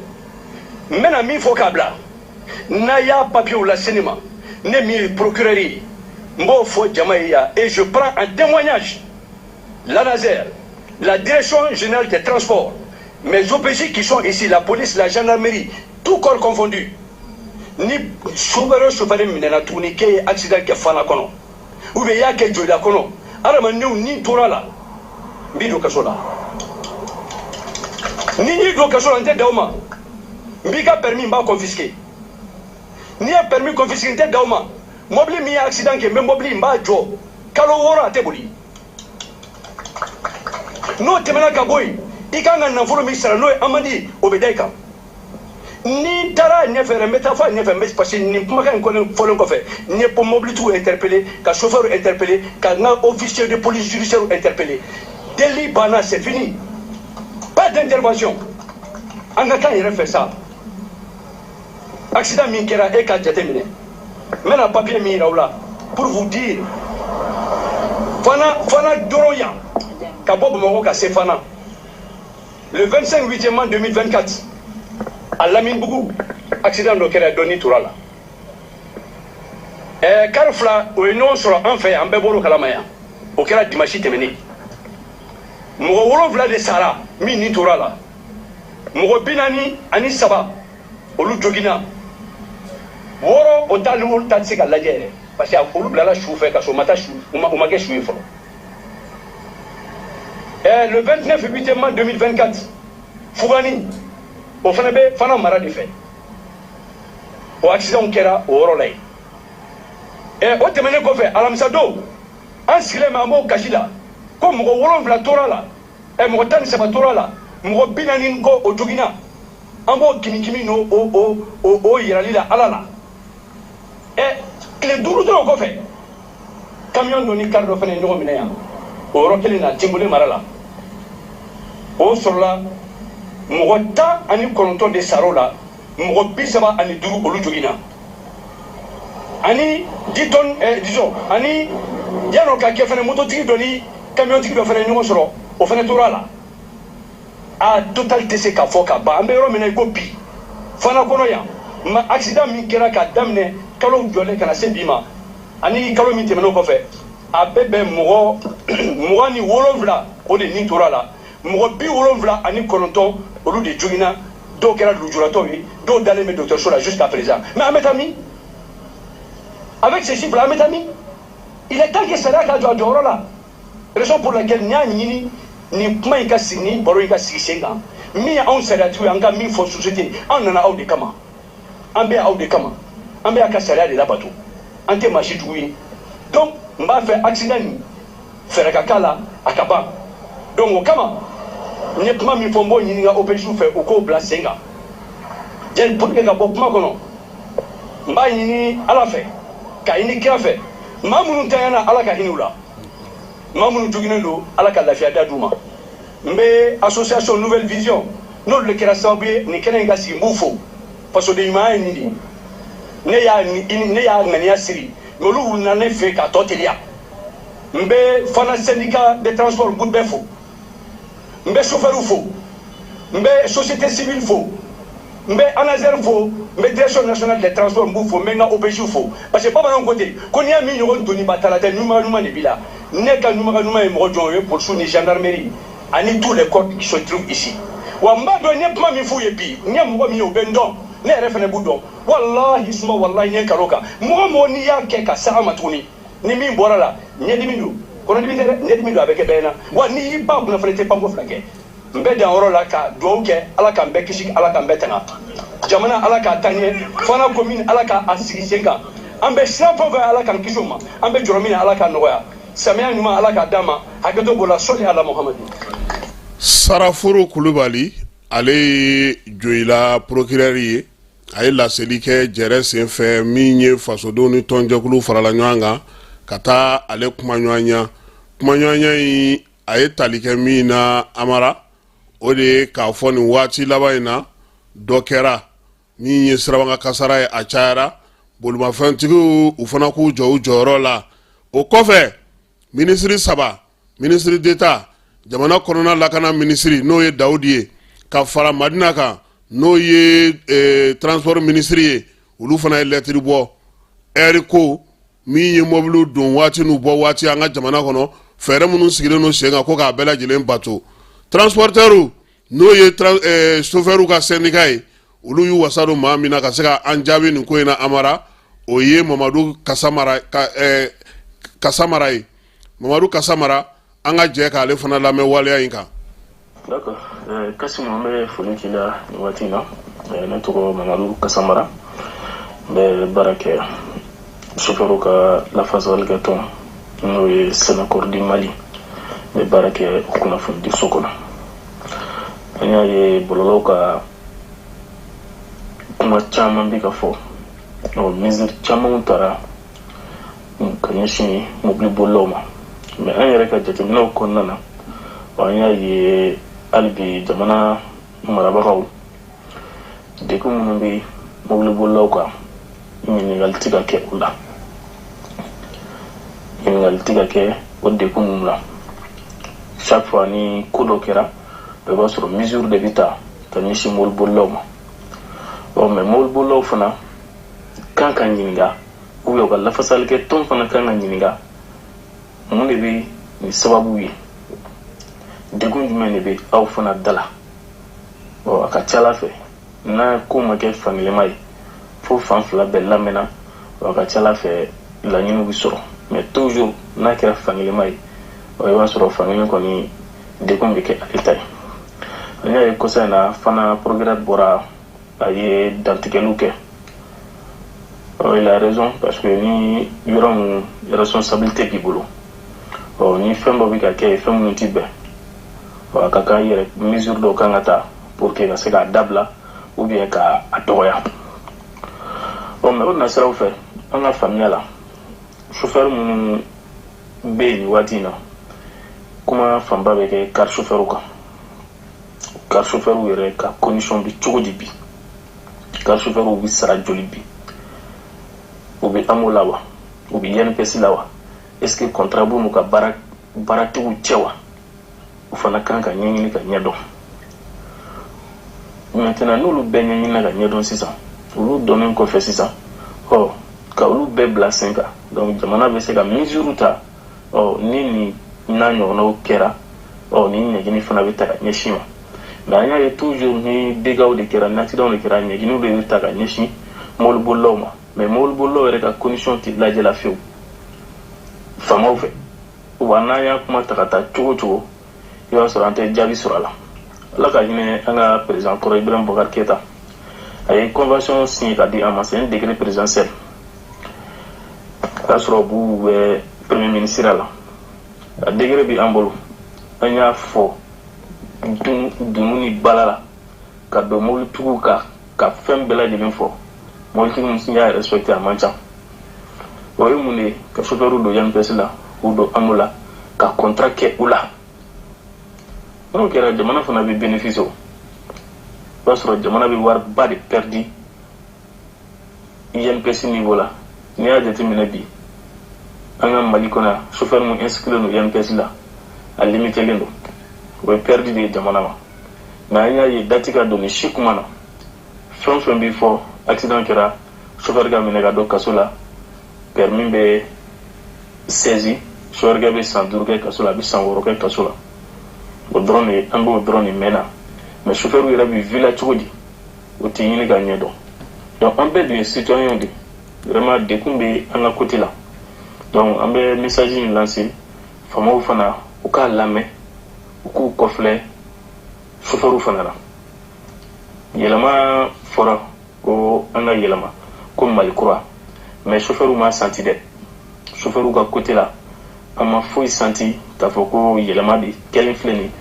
n bɛna min fɔ k'a bila, n'a y'a papiyew lase ne ma, ne min ye procureur ye, n b'o fɔ jama ye yan, et je prends en témoignage l'ANASER, la direction générale des transports, mes OPJ qui sont ici, la police, la gendarmerie, tout corps confondu. Ni chauffeur o chauffeur minɛna tuguni k'e ye accident kɛ Fana kɔnɔ ou bien i y'a kɛ Joyila kɔnɔ, adamadenw ni tora la, n b'i don kaso la. Ni n y'i don kaso la, n tɛ da o ma, n b'i ka permis, n b'a confisquer. N'i ye permis confisquer, n tɛ da o ma, mobili min ye accident kɛ, n bɛ mobili, n b'a jɔ kalo 6, a tɛ boli. N'o tɛmɛna ka bɔ yen, i kan ka nafolo min sara, n'o ye amende ye, o bɛ da i kan. Ni n taara a ɲɛfɛ yɛrɛ, n bɛ taa fɔ a ɲɛfɛ, n bɛ, parce que nin kumakan in kɔni fɔlen kɔfɛ, n ye mobilitigiw interpellé, ka chauffeur interpellé, ka n ka officier de police judiciaire interpellé. Deli banna, c'est fini, pas d'intervention. An ka taa yɛrɛ fɛ sa. Accident min kɛra, e k'a jateminɛ, n bɛna papier min yira aw la pour vous dire, Fana dɔrɔn yan, ka bɔ Bamakɔ ka se Fana, le 25 8 2024, à Laminibugu, accident dɔ kɛra, dɔ ni tora la. Car fila o ye ɲɔgɔn sɔrɔ an fɛ yan, an bɛɛ bɔr'o kalama yan. O kɛra dimanche tɛmɛnen. Mɔgɔ 7 de sara min ni tora la, mɔgɔ 43 olu joginna, 6 o ta, olu ta tɛ se ka lajɛ yɛrɛ, parce que olu bilala su fɛ ka sɔrɔ u ma taa su, u ma kɛ su ye fɔlɔ. Le 29 8 2024, Fugani, o fana bɛ Fana mara de fɛ, o accident kɛra o yɔrɔ la yen. O tɛmɛnen kɔfɛ, alamisa don, an sigilen bɛ, an b'o kasi la ko mɔgɔ 7 tora la, mɔgɔ 13 tora la, mɔgɔ 40 kɔ o joginna. An b'o kimi n'o o yirali la Ala la. Tile 5 dɔrɔn kɔfɛ, camion dɔ ni car dɔ fana ye ɲɔgɔn minɛ yan, o yɔrɔ kelen na, Tinbole mara la. O sɔrɔla mɔgɔ 19 de sar'o la, mɔgɔ 35 olu joginna. Ani 10 tonnes, disons, ani yan'o ka kɛ fana, mototigi dɔ ni camiontigi dɔ fana ye ɲɔgɔn sɔrɔ, o fana tora a la. A total tɛ se ka fɔ ka ban. An bɛ yɔrɔ min na i ko bi, Fana kɔnɔ yan ma, accident min kɛra ka daminɛ kalo jɔlen ka na se bi ma, ani kalo min tɛmɛn'o kɔfɛ, a bɛɛ bɛn mɔgɔ 27, o de ni tora a la, mɔgɔ 79 olu de joginna, dɔw kɛra lujuratɔw ye, dɔw dalen bɛ dɔgɔtɔrɔso la jusqu'à présent. Mais an bɛ taa min avec ces chiffres là? An bɛ taa min? Il est temps que sariya ka jɔ a jɔyɔrɔ la. Raison pour laquelle n y'a ɲini nin kuma in ka sigi, nin baro in ka sigi sen kan. Min ye anw sariyatigiw ye, an ka min fɔ société, an nana aw de kama, an bɛ aw de kama, an bɛ a ka sariya de labato, an tɛ maa si jugu ye. Donc n b'a fɛ accident nin fɛɛrɛ ka k'a la, a ka ban. Donc o kama, n ye kuma min fɔ, n b'o ɲini n ka OPJ fɛ, u k'o bila sen kan jɛn pour que ka bɔ kuma kɔnɔ. N b'a ɲini Ala fɛ, k'a ɲini kira fɛ, maa minnu tanyana, Ala ka hinɛ u la, maa minnu joginnen don, Ala ka lafiya da d'u ma. N bɛ association Nouvelle Vision, n'olu de kɛra sababu ye nin kɛnɛ in ka sigi, n b'u fo. Fasoden ɲumanya ye nin de ye. Ne y'a ŋaniya siri, mais olu nana ne fɛ k'a tɔ teliya. N bɛ Fana syndicat de transport, n b'u bɛɛ fo, n bɛ chauffeur fo, n bɛ société civile fo, n bɛ ANASER fo, n bɛ direction nationale des transports, n b'u fo, n bɛ n ka OPJ fo, parce que bamananw ko ten ko n'i y'a min ɲɔgɔn doniba ta la tɛ, ɲuman ɲuman de b'i la. Ne ka ɲuman ka ɲuman ye mɔgɔ jɔn? O ye polisiw ni gendarmerie ani tous les corps qui se trouvent ici. Wa n b'a dɔn, n ye kuma min f'u ye bi, n ye mɔgɔ min ye, o bɛ n dɔn, ne yɛrɛ fana b'u dɔn. Walahi suma walahi, n ye nkalon kan. Mɔgɔ mɔgɔ n'i y'a kɛ ka se an ma tuguni, ni min bɔra la, ɲɛdimi don, kɔnɔdimi tɛ dɛ, ɲɛdimi don, a bɛ kɛ bɛɛ ɲɛna. Wa n'i y'i ba kunna fana, i tɛ panko fila kɛ. N bɛ dan yɔrɔ la ka dugawu kɛ, Ala k'an bɛɛ kisi, Ala k'an bɛɛ tanga, jamana Ala k'a taa ɲɛ, Fana commune Ala k'a sigi sen kan. An bɛ siran fɛn o fɛn, Ala k'an kisi o ma. An bɛ jɔrɔ min na, Ala k'a nɔgɔya. Samiya ɲuman, Ala k'a d'an ma. Hakɛto b'o la. Sɔli ala Muhamadu. Saraforo Kulubali, ale ye Joyila procureur ye, a ye laseli kɛ jɛrɛ senfɛ min ye fasodenw ni tɔnjɛkulu farala ɲɔgɔn kan ka taa ale kumaɲɔgɔnya. Kumaɲɔgɔnya in, a ye tali kɛ min na, Amara, o de ye k'a fɔ nin waati laban in na, dɔ kɛra min ye sirabakan kasara ye, a cayara. Bolimafɛntigiw, u fana k'u jɔ u jɔyɔrɔ la. O kɔfɛ, minisiri saba, ministre d'État, jamana kɔnɔna lakana minisiri, n'o ye Dawudi ye, ka fara Madina kan, n'o ye transport minisiri ye, olu fana ye lɛtiri bɔ ɛri ko min ye mɔbiliw don waati n'u bɔ waati an ka jamana kɔnɔ, fɛɛrɛ minnu sigilen don sen kan, ko k'a bɛɛ lajɛlen bato. Transporteurs, n'o ye chauffeurs ka syndicat ye, olu y'u wasa don maa min na ka se ka an jaabi nin ko in na, Amara, o ye Mamadu Kasamara Kasamara ye. Mamadu Kasamara, an ka jɛ k'ale fana lamɛn waleya in kan. D'accord. Kasimu, an bɛ foli k'i la nin waati in na. Ne tɔgɔ Mamadu Kasamara, n bɛ baara kɛ sofɛriw ka lafasalikɛ tɔn, n'o ye Synacor du Mali, n bɛ baara kɛ o kunnafonidiso kɔnɔ. An y'a ye bɔlɔlɔw ka kuma caman bɛ ka fɔ, ɔ mesure camanw tara ka ɲɛsin mobili bolilaw ma, mais an yɛrɛ ka jateminɛw kɔnɔna na, an y'a ye hali bi jamana marabagaw, degun minnu bɛ mobili bolilaw kan, ɲininkali tɛ ka kɛ u la, ɲininkali tɛ ka kɛ o degun ninnu la. Chaque fois ni ko dɔ kɛra, i b'a sɔrɔ mesure de bɛ ta ka ɲɛsin mobili bolilaw ma. Ɔ mais mobili bolilaw fana kan ka ɲininka, ou bien u ka lafasalikɛ tɔn fana kan ka ɲininka, mun de bɛ nin sababu ye, degun jumɛn de bɛ aw fana da la? Ɔ a ka ca ala fɛ, n'a ko ma kɛ fankelenma ye, fo fan fila bɛɛ lamɛnna, a ka ca ala fɛ laɲiniw bɛ sɔrɔ. Mais toujours n'a kɛra fankelenma ye, ɔ i b'a sɔrɔ fankelen kɔni degun bɛ kɛ ale ta ye. An y'a ye kɔsa in na fana, procureur bɔra, a ye dantigɛliw kɛ. Ɔ il a raison, parce que ni yɔrɔ mun responsabilité b'i bolo, ɔ ni fɛn dɔ bɛ ka kɛ, fɛn minnu ti bɛn, ɔ a ka kan yɛrɛ mesure dɔw kan ka ta pour que ka se k'a dabila ou bien ka a dɔgɔya. Ɔ mais o nasiraw fɛ, an ka faamuya la, chauffeur minnu bɛ yen nin waati in na, kuma fanba bɛ kɛ car chauffeur kan. Car chauffeur yɛrɛ ka condition bɛ cogo di bi? Car chauffeur bɛ sara joli bi? U bɛ AMO la wa? U bɛ INPS la wa? Est ce que contrat b'u n'u ka baara baaratigiw cɛ wa? O fana kan ka ɲɛɲini ka ɲɛdɔn. Maintenant, n'olu bɛɛ ɲɛɲinina ka ɲɛdɔn sisan, olu dɔnnen kɔfɛ sisan, ɔ ka olu bɛɛ bila sen kan, donc jamana bɛ se ka mesure ta. Ɔ ni nin n'a ɲɔgɔnnaw kɛra, ɔ ni ɲɛgini fana bɛ ta ka ɲɛsin ma. Mais an y'a ye toujours, ni dégâts de kɛra, ni accident de kɛra, ɲɛginiw de bɛ ta ka ɲɛsin mɔbilibolilaw ma. Mais mɔbilibolilaw yɛrɛ ka condition tɛ lajɛ la fiyewu faamaw fɛ. Wa n'an y'a kuma ta ka taa cogo o cogo, i b'a sɔrɔ an tɛ jaabi sɔrɔ a la. Ala ka hinɛ an ka président kɔrɔ Ibrahim Boubacar Keïta, a ye convention signé ka di an ma, c'est un décret présidentiel. O y'a sɔrɔ b'u bɛ premier ministre la, a décret bɛ an bolo. An y'a fɔ dunu ni bala la ka don mobilitigiw kan, ka fɛn bɛɛ lajɛlen fɔ. Mobilitigi min y'a respecté, a man ca. O ye mun de ye? Ka chauffeur don INPS la, k'u don AMO la, ka contrat kɛ u la. N'o kɛra, jamana fana bɛ bénéfice. O b'a sɔrɔ jamana bɛ wariba de perdu INPS niveau la. N'i y'a jateminɛ bi, an ka Mali kɔnɔ yan, chauffeur mun inscrit don INPS la, a limité len don. O ye perdu de ye jamana ma. Mais an y'a ye dati ka don nin si kuma na. Fɛn o fɛn bɛ fɔ, accident kɛra, chauffeur ka minɛ ka don kaso la, permis bɛ saisi, chauffeur kɛ bɛ san 5 kɛ kaso la, a bɛ san 6 kɛ kaso la, o dɔrɔn de, an b'o dɔrɔn de mɛn na. Mais chauffeur yɛrɛ bɛ vie la cogo di? O tɛ ɲini ka ɲɛ dɔn. Donc an bɛɛ dun ye citoyen de, vraiment dekun bɛ an ka côté la. Donc an bɛ message in lancer faamaw fana, u k'a lamɛn, u k'u kɔfilɛ chauffeur fana la. Yɛlɛma fɔra ko an ka yɛlɛma ko Mali kura, mais chauffeur m'a senti dɛ. Chauffeur ka côté la, an ma foyi senti k'a fɔ ko yɛlɛma de kɛlen filɛ nin.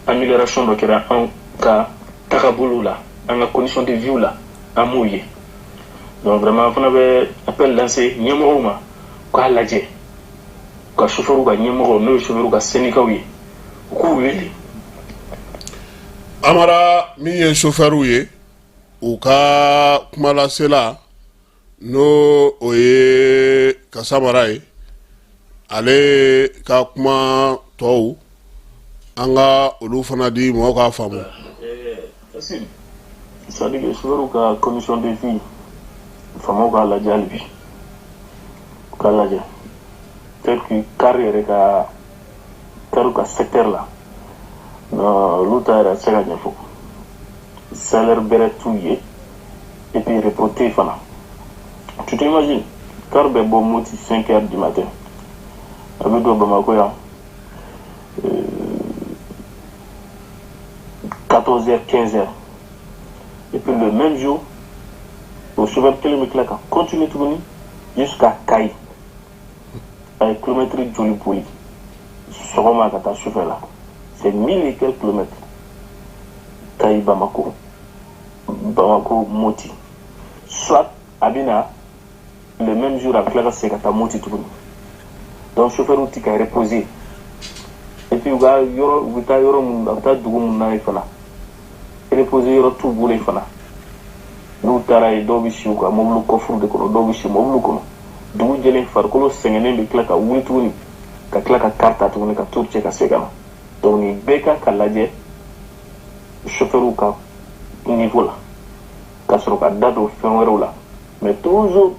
Amélioration dɔ kɛra anw ka tagabolo la, an ka condition de vie la, an m'o ye. Donc vraiment, an fana bɛ appel lancer ɲɛmɔgɔw ma k'a lajɛ u ka chauffeur ka ɲɛmɔgɔw, n'o ye chauffeur ka syndicats ye, u k'u wele. Amara, min ye chauffeur ye, u ka kumalasela, n'o o ye Kasamara ye, ale ka kuma tɔw, an ka olu fana di mɔgɔw k'a faamu. C'est-à-dire que chauffeur ka condition de vie, faamaw k'a lajɛ hali bi, u k'a lajɛ. Peut-être que car yɛrɛ ka, car ka secteur la, non, olu ta yɛrɛ a tɛ se ka ɲɛfɔ. Salaire bɛrɛ t'u ye et puis repos tɛ yen fana. Tu t'imagines, car bɛ bɔ Moti 5 heures du matin, a bɛ don Bamakɔ yan 14 heures, 15 heures, et puis le même jour, o chauffeur kelen bɛ tila ka continuer tuguni jusqu'à Kayi. A ye kilomètre joli boli sɔgɔma ka taa sufɛ la? C'est 1000 et quelques kilomètres, Kayi Bamako, Bamako Moti. Soit a bɛ na le même jour, a bɛ tila ka segin ka taa Moti tuguni. Donc chauffeur ti ka reposer. Et puis u ka yɔrɔ, u bɛ taa yɔrɔ mun, a bɛ taa dugu mun na yen fana, reposer yɔrɔ t'u bolo yen fana. N'u taara yen, dɔw bɛ si u ka mobili coffre de kɔnɔ, dɔw bɛ si mobili kɔnɔ. Dugu jɛlen, farikolo sɛgɛnnen, bɛ tila ka wuli tuguni ka tila ka car ta tuguni ka tour cɛ ka segin ka na. Donc nin bɛɛ kan ka lajɛ chauffeur ka niveau la, ka sɔrɔ ka da don fɛn wɛrɛw la. Mais toujours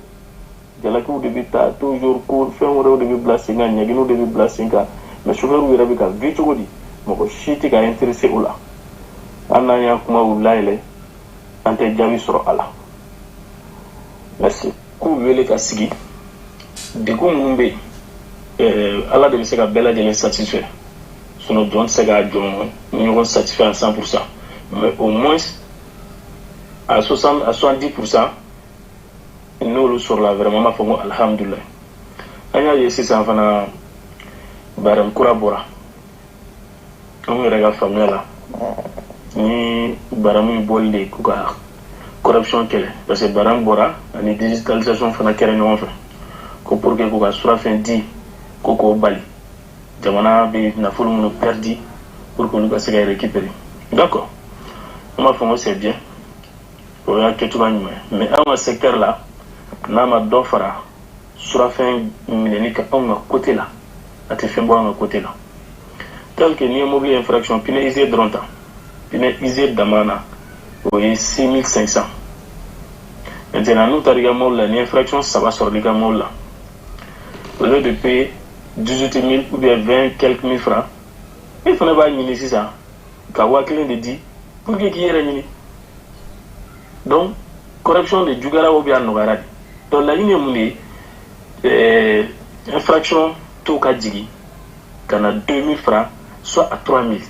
jalakiw de bɛ taa, toujours ko fɛn wɛrɛw de bɛ bila sen kan, ɲɛgɛnw de bɛ bila sen kan. Mais chauffeur yɛrɛ bɛ ka vie cogo di? Mɔgɔ si tɛ ka intéressé o la. Hali n'an y'a kumaw layɛlɛ, an tɛ jaabi sɔrɔ a la. Merci. K'u wele ka sigi, degun minnu bɛ yen, Ala de bɛ se ka bɛɛ lajɛlen satisfait, sinon jɔn tɛ se ka jɔn ɲɔgɔn satisfait à 100%, mais au moins à 60 à 70%, n'olu sɔrɔla, vraiment n b'a fɔ ko alihamudulilayi. An y'a ye sisan fana, barème kura bɔra. Anw yɛrɛ ka faamuya la, ni barème in bɔli de k'u ka corruption kɛlɛ, parce que barème bɔra ani digitalisation fana kɛra ɲɔgɔn fɛ, ko pour que k'u ka surafɛn di, ko k'o bali, jamana bɛ nafolo minnu perdi, pour que olu ka se ka récupérer. D'accord, an b'a fɔ ko c'est bien, o y'a kɛcogoya ɲuman ye. Mais anw ka secteur la, n'a ma dɔ fara surafɛn minɛni kan anw ka côté la, a tɛ fɛn bɔ an ka côté la. Tel que n'i ye mobili infraction pneu usé dɔrɔn ta, pneu usé dama na, o ye 6500. Maintenant, n'u taara i ka mobili la, ni infraction saba sɔrɔla i ka mobili la, au lieu de payer 18 000 ou bien 20 quelques mille francs, e fana b'a ɲini sisan ka 1000 de di pour que k'i yɛrɛ ɲini. Donc corruption de juguyara ou bien a nɔgɔyara de. Donc laɲini ye mun de ye? Infraction taux ka jigin ka na 2000 francs, soit à 3000.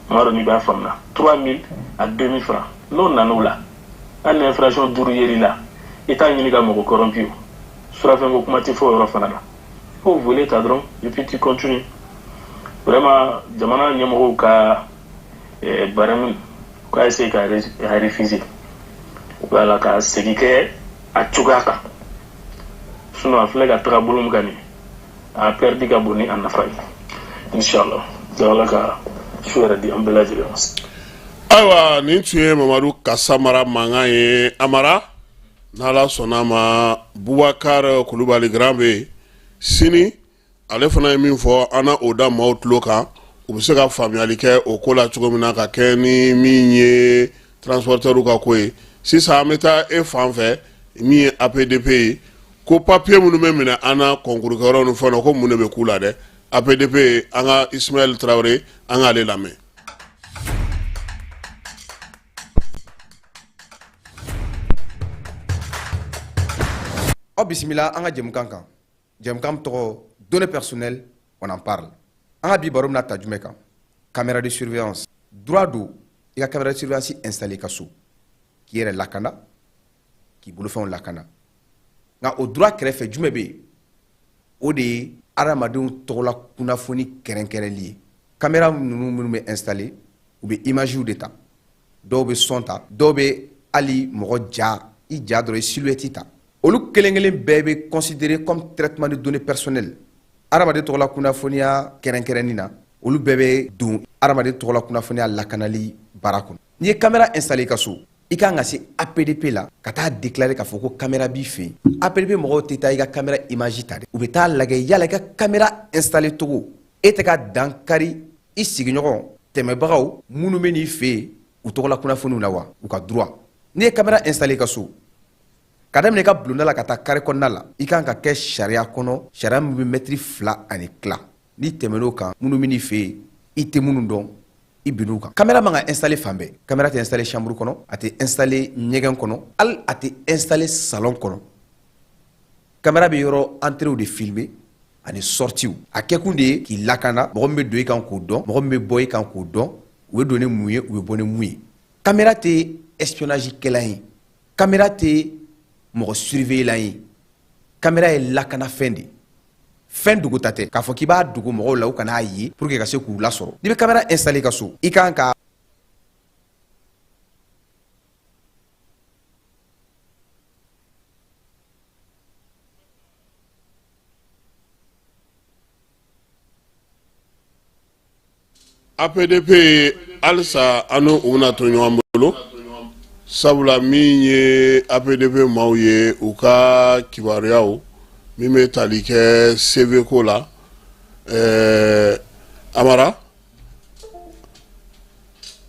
N m'a dɔn n'i b'a faamuya. 3000 à 2000 francs, n'o nan'o la, hali ni infraction duuru yer'i la, i t'a ɲini ka mɔgɔ corrompu. O surafɛn ko kuma tɛ fɔ o yɔrɔ fana la. Fo volet ta dɔrɔn et puis tu continues. Vraiment, jamana ɲɛmɔgɔw ka barème k'a essayer ka réviser, voilà, ka segin kɛ a cogoya kan. Sinon a filɛ ka taga bolo min kan nin, a perdu ka bon ni a nafa ye. Inshallah, Ala ka su yɛrɛ di an bɛɛ lajɛlen ma. Ayiwa, nin tun ye Mamadu Kasamara mankan ye. Amara, n'Ala sɔnna ma, Bubakar Kulubali grand bɛ yen sini. Ale fana ye min fɔ, an na o da maaw tulo kan, u bɛ se ka faamuyali kɛ o ko la cogo min na, ka kɛ ni min ye transporteur ka ko ye. Sisan an bɛ taa e fan fɛ, min ye APDP ye, ko papier minnu bɛ minɛ an na concours kɛyɔrɔ ni fɛnw na, ko mun de bɛ k'u la dɛ? APDP, an ka Ismaël Traoré, an k'ale lamɛn. Aw bisimila an ka jɛmukan kan, jɛmukan tɔgɔ "Données personnelles, on en parle". An ka bi baro bɛna ta jumɛn kan? Caméra de surveillance. Droit don i ka caméra de surveillance installer i ka so k'i yɛrɛ lakana, k'i bolofɛnw lakana. Nka o droit kɛrɛfɛ, jumɛn bɛ yen? O de ye adamadenw tɔgɔla kunnafoni kɛrɛnkɛrɛnli ye. Caméra ninnu minnu bɛ installer, u bɛ imagew de ta, dɔw bɛ son ta, dɔw bɛ hali mɔgɔ ja, i ja dɔrɔn, i silhouette ta. Olu kelen kelen bɛɛ bɛ considéré comme traitement de données personnelles. Hadamaden tɔgɔla kunnafoniya kɛrɛnkɛrɛnnin na, olu bɛɛ bɛ don hadamaden tɔgɔla kunnafoniya lakanali baara kɔnɔ. N'i ye caméra installer i ka so, i kan ka se APDP la ka taa déclarer k'a fɔ ko caméra b'i fɛ yen. APDP mɔgɔw tɛ taa i ka caméra image ta dɛ, u bɛ taa lajɛ yala i ka caméra installer cogo, e tɛ ka dan kari i sigiɲɔgɔn tɛmɛbagaw minnu bɛ n'i fɛ yen u tɔgɔla kunnafoniw na wa, u ka droit. N'i ye caméra installer i ka so, ka daminɛ i ka bulonda la ka taa carré kɔnɔna la, i kan ka kɛ sariya kɔnɔ, sariya min bɛ mɛtiri 2.5. N'i tɛmɛn'o kan, minnu bɛ n'i fɛ yen, i tɛ minnu dɔn, i binn'u kan. Caméra man ka installer fan bɛɛ. Caméra tɛ installer chambre kɔnɔ, a tɛ installer ɲɛgɛn kɔnɔ, hali a tɛ installer salon kɔnɔ. Caméra bɛ yɔrɔ entrée de filmer ani sortie. A kɛkun de ye k'i lakana, mɔgɔ min bɛ don i kan k'o dɔn, mɔgɔ min bɛ bɔ i kan k'o dɔn, u bɛ don ni mun ye, u bɛ bɔ ni mun ye. Caméra tɛ espionnage kɛlan ye, caméra tɛ mɔgɔ surveiller ye, caméra ye lakanafɛn de ye. Fɛn dogota tɛ k'a fɔ k'i b'a dogo mɔgɔw la u kan'a ye pour que ka se k'u lasɔrɔ. N'i bɛ caméra installer i ka so, i kan ka APDP halisa, an n'u bɛna to ɲɔgɔn bolo, sabula min ye APDP maaw ye, u ka kibaruyaw min bɛ tali kɛ CV ko la, Amara,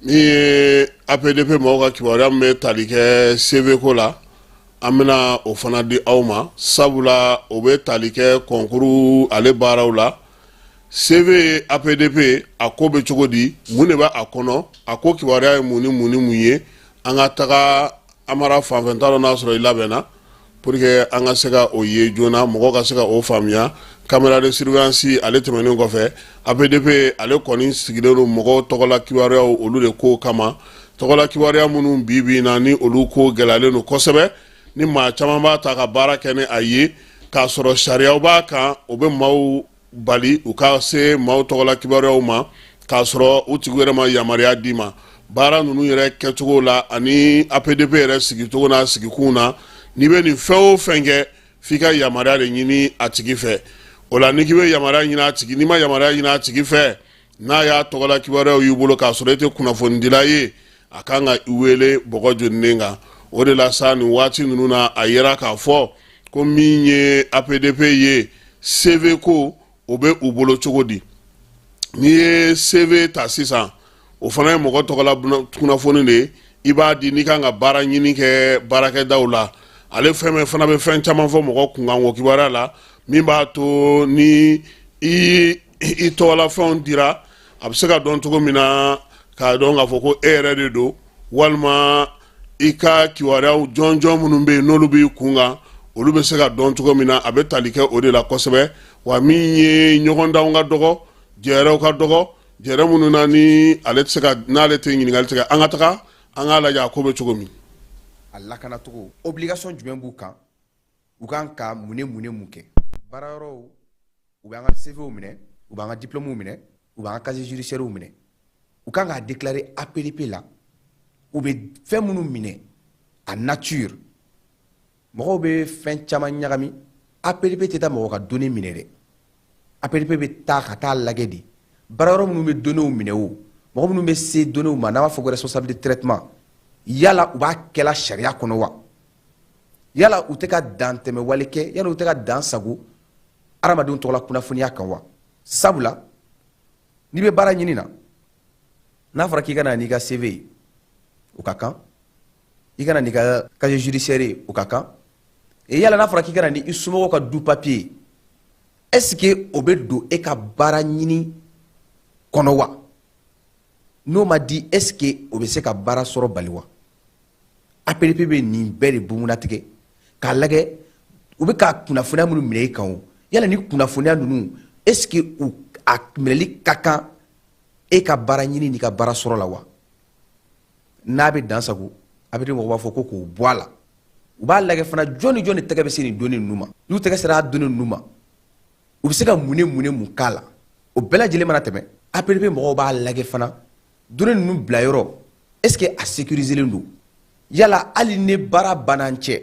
min ye APDP maaw ka kibaruya min bɛ tali kɛ CV ko la, an bɛna o fana di aw ma, sabula o bɛ tali kɛ concours ale baaraw la. CV APDP a ko bɛ cogo di? Mun de bɛ a kɔnɔ? A ko kibaruya ye mun ni mun ni mun ye? An ka taga Amara fanfɛ, n t'a dɔn n'a sɔrɔ i labɛnna pour que an ka se ka o ye joona, mɔgɔw ka se ka o faamuya. Caméra de surveillance ale tɛmɛnen kɔfɛ, APDP ale kɔni sigilen don mɔgɔw tɔgɔla kibaruyaw olu de ko kama. Tɔgɔla kibaruya minnu bi bi in na ni olu ko gɛlɛyalen don kosɛbɛ, ni maa caman b'a ta ka baara kɛ ni a ye k'a sɔrɔ sariyaw b'a kan, o bɛ maaw bali u ka se maaw tɔgɔla kibaruyaw ma k'a sɔrɔ u tigi yɛrɛ ma yamaruya d'i ma. Baara ninnu yɛrɛ kɛcogo la ani APDP yɛrɛ sigicogo n'a sigikun na, n'i bɛ nin fɛn o fɛn kɛ, f'i ka yamaruya de ɲini a tigi fɛ. O la, n'i k'i bɛ yamaruya ɲini a tigi, n'i ma yamaruya ɲini a tigi fɛ, n'a y'a tɔgɔla kibaruyaw y'i bolo k'a sɔrɔ e tɛ kunnafonidila ye, a kan ka i wele bɔgɔ joninen kan. O de la sa, nin waati ninnu na, a yera k'a fɔ ko min ye APDP ye, CV ko o bɛ u bolo cogo di? N'i ye CV ta sisan, o fana ye mɔgɔ tɔgɔla kunnafoni de ye. I b'a di n'i kan ka baara ɲini kɛ baarakɛdaw la. Ale fɛn bɛɛ fana bɛ fɛn caman fɔ mɔgɔ kunkanko kibaruya la, min b'a to ni i i tɔgɔla fɛnw dira, a bɛ se ka dɔn cogo min na, k'a dɔn k'a fɔ ko e yɛrɛ de don, walima i ka kibaruyaw jɔnjɔn minnu bɛ yen n'olu b'i kun kan, olu bɛ se ka dɔn cogo min na. A bɛ tali kɛ o de la kosɛbɛ. Wa min ye ɲɔgɔndanw ka dɔgɔ, jɛyɔrɔw ka dɔgɔ, jɛrɛ minnu na ni ale tɛ se ka, n'ale tɛ ɲininkali tigɛ. An ka taga, an k'a lajɛ a ko bɛ cogo min. A lakanacogo, obligation jumɛn b'u kan, u kan ka mun ni mun ni mun kɛ? Baarayɔrɔw, u bɛ an ka CVw minɛ, u b'an ka diplômes minɛ, u b'an ka casier judiciaires minɛ, u kan k'a déclarer APDP la. U bɛ fɛn minnu minɛ, a nature, mɔgɔw bɛ fɛn caman ɲagami. APDP tɛ taa mɔgɔ ka données minɛ dɛ. APDP bɛ taa ka taa lajɛ de baarayɔrɔ minnu bɛ données minɛ, o mɔgɔ minnu bɛ se données ma, n'an b'a fɔ ko responsable de traitement, yala u b'a kɛla sariya kɔnɔ wa? Yala u tɛ ka dan tɛmɛ wale kɛ? Yala u tɛ ka dan sago hadamadenw tɔgɔla kunnafoniya kan wa? Sabula n'i bɛ baara ɲini na, n'a fɔra k'i ka na n'i ka CV ye, o ka kan. I ka na n'i ka casier judiciaire ye, o ka kan. E yala n'a fɔra k'i ka na ni i somɔgɔw ka du papier ye, est ce que o bɛ don e ka baara ɲini kɔnɔ wa? N'o ma di, est ce que o bɛ se ka baara sɔrɔ bali wa? APDP bɛ nin bɛɛ de bugunnatigɛ k'a lajɛ, u bɛ ka kunnafoniya minnu minɛ i kan, o yala ni kunnafoniya ninnu, est ce que u a minɛli ka kan e ka baara ɲini n'i ka baara sɔrɔ la wa? N'a bɛ dan sago, APDP mɔgɔw b'a fɔ ko k'o bɔ a la. U b'a lajɛ fana jɔn ni jɔn de tɛgɛ bɛ se nin données ninnu ma. N'u tɛgɛ sera a données ninnu ma, u bɛ se ka mun ni mun ni mun k'a la? O bɛɛ lajɛlen mana tɛmɛ. APDP mɔgɔw b'a lajɛ fana données ninnu bila yɔrɔ, est ce que a sécuriselen don? Yala hali ni baara banna an cɛ,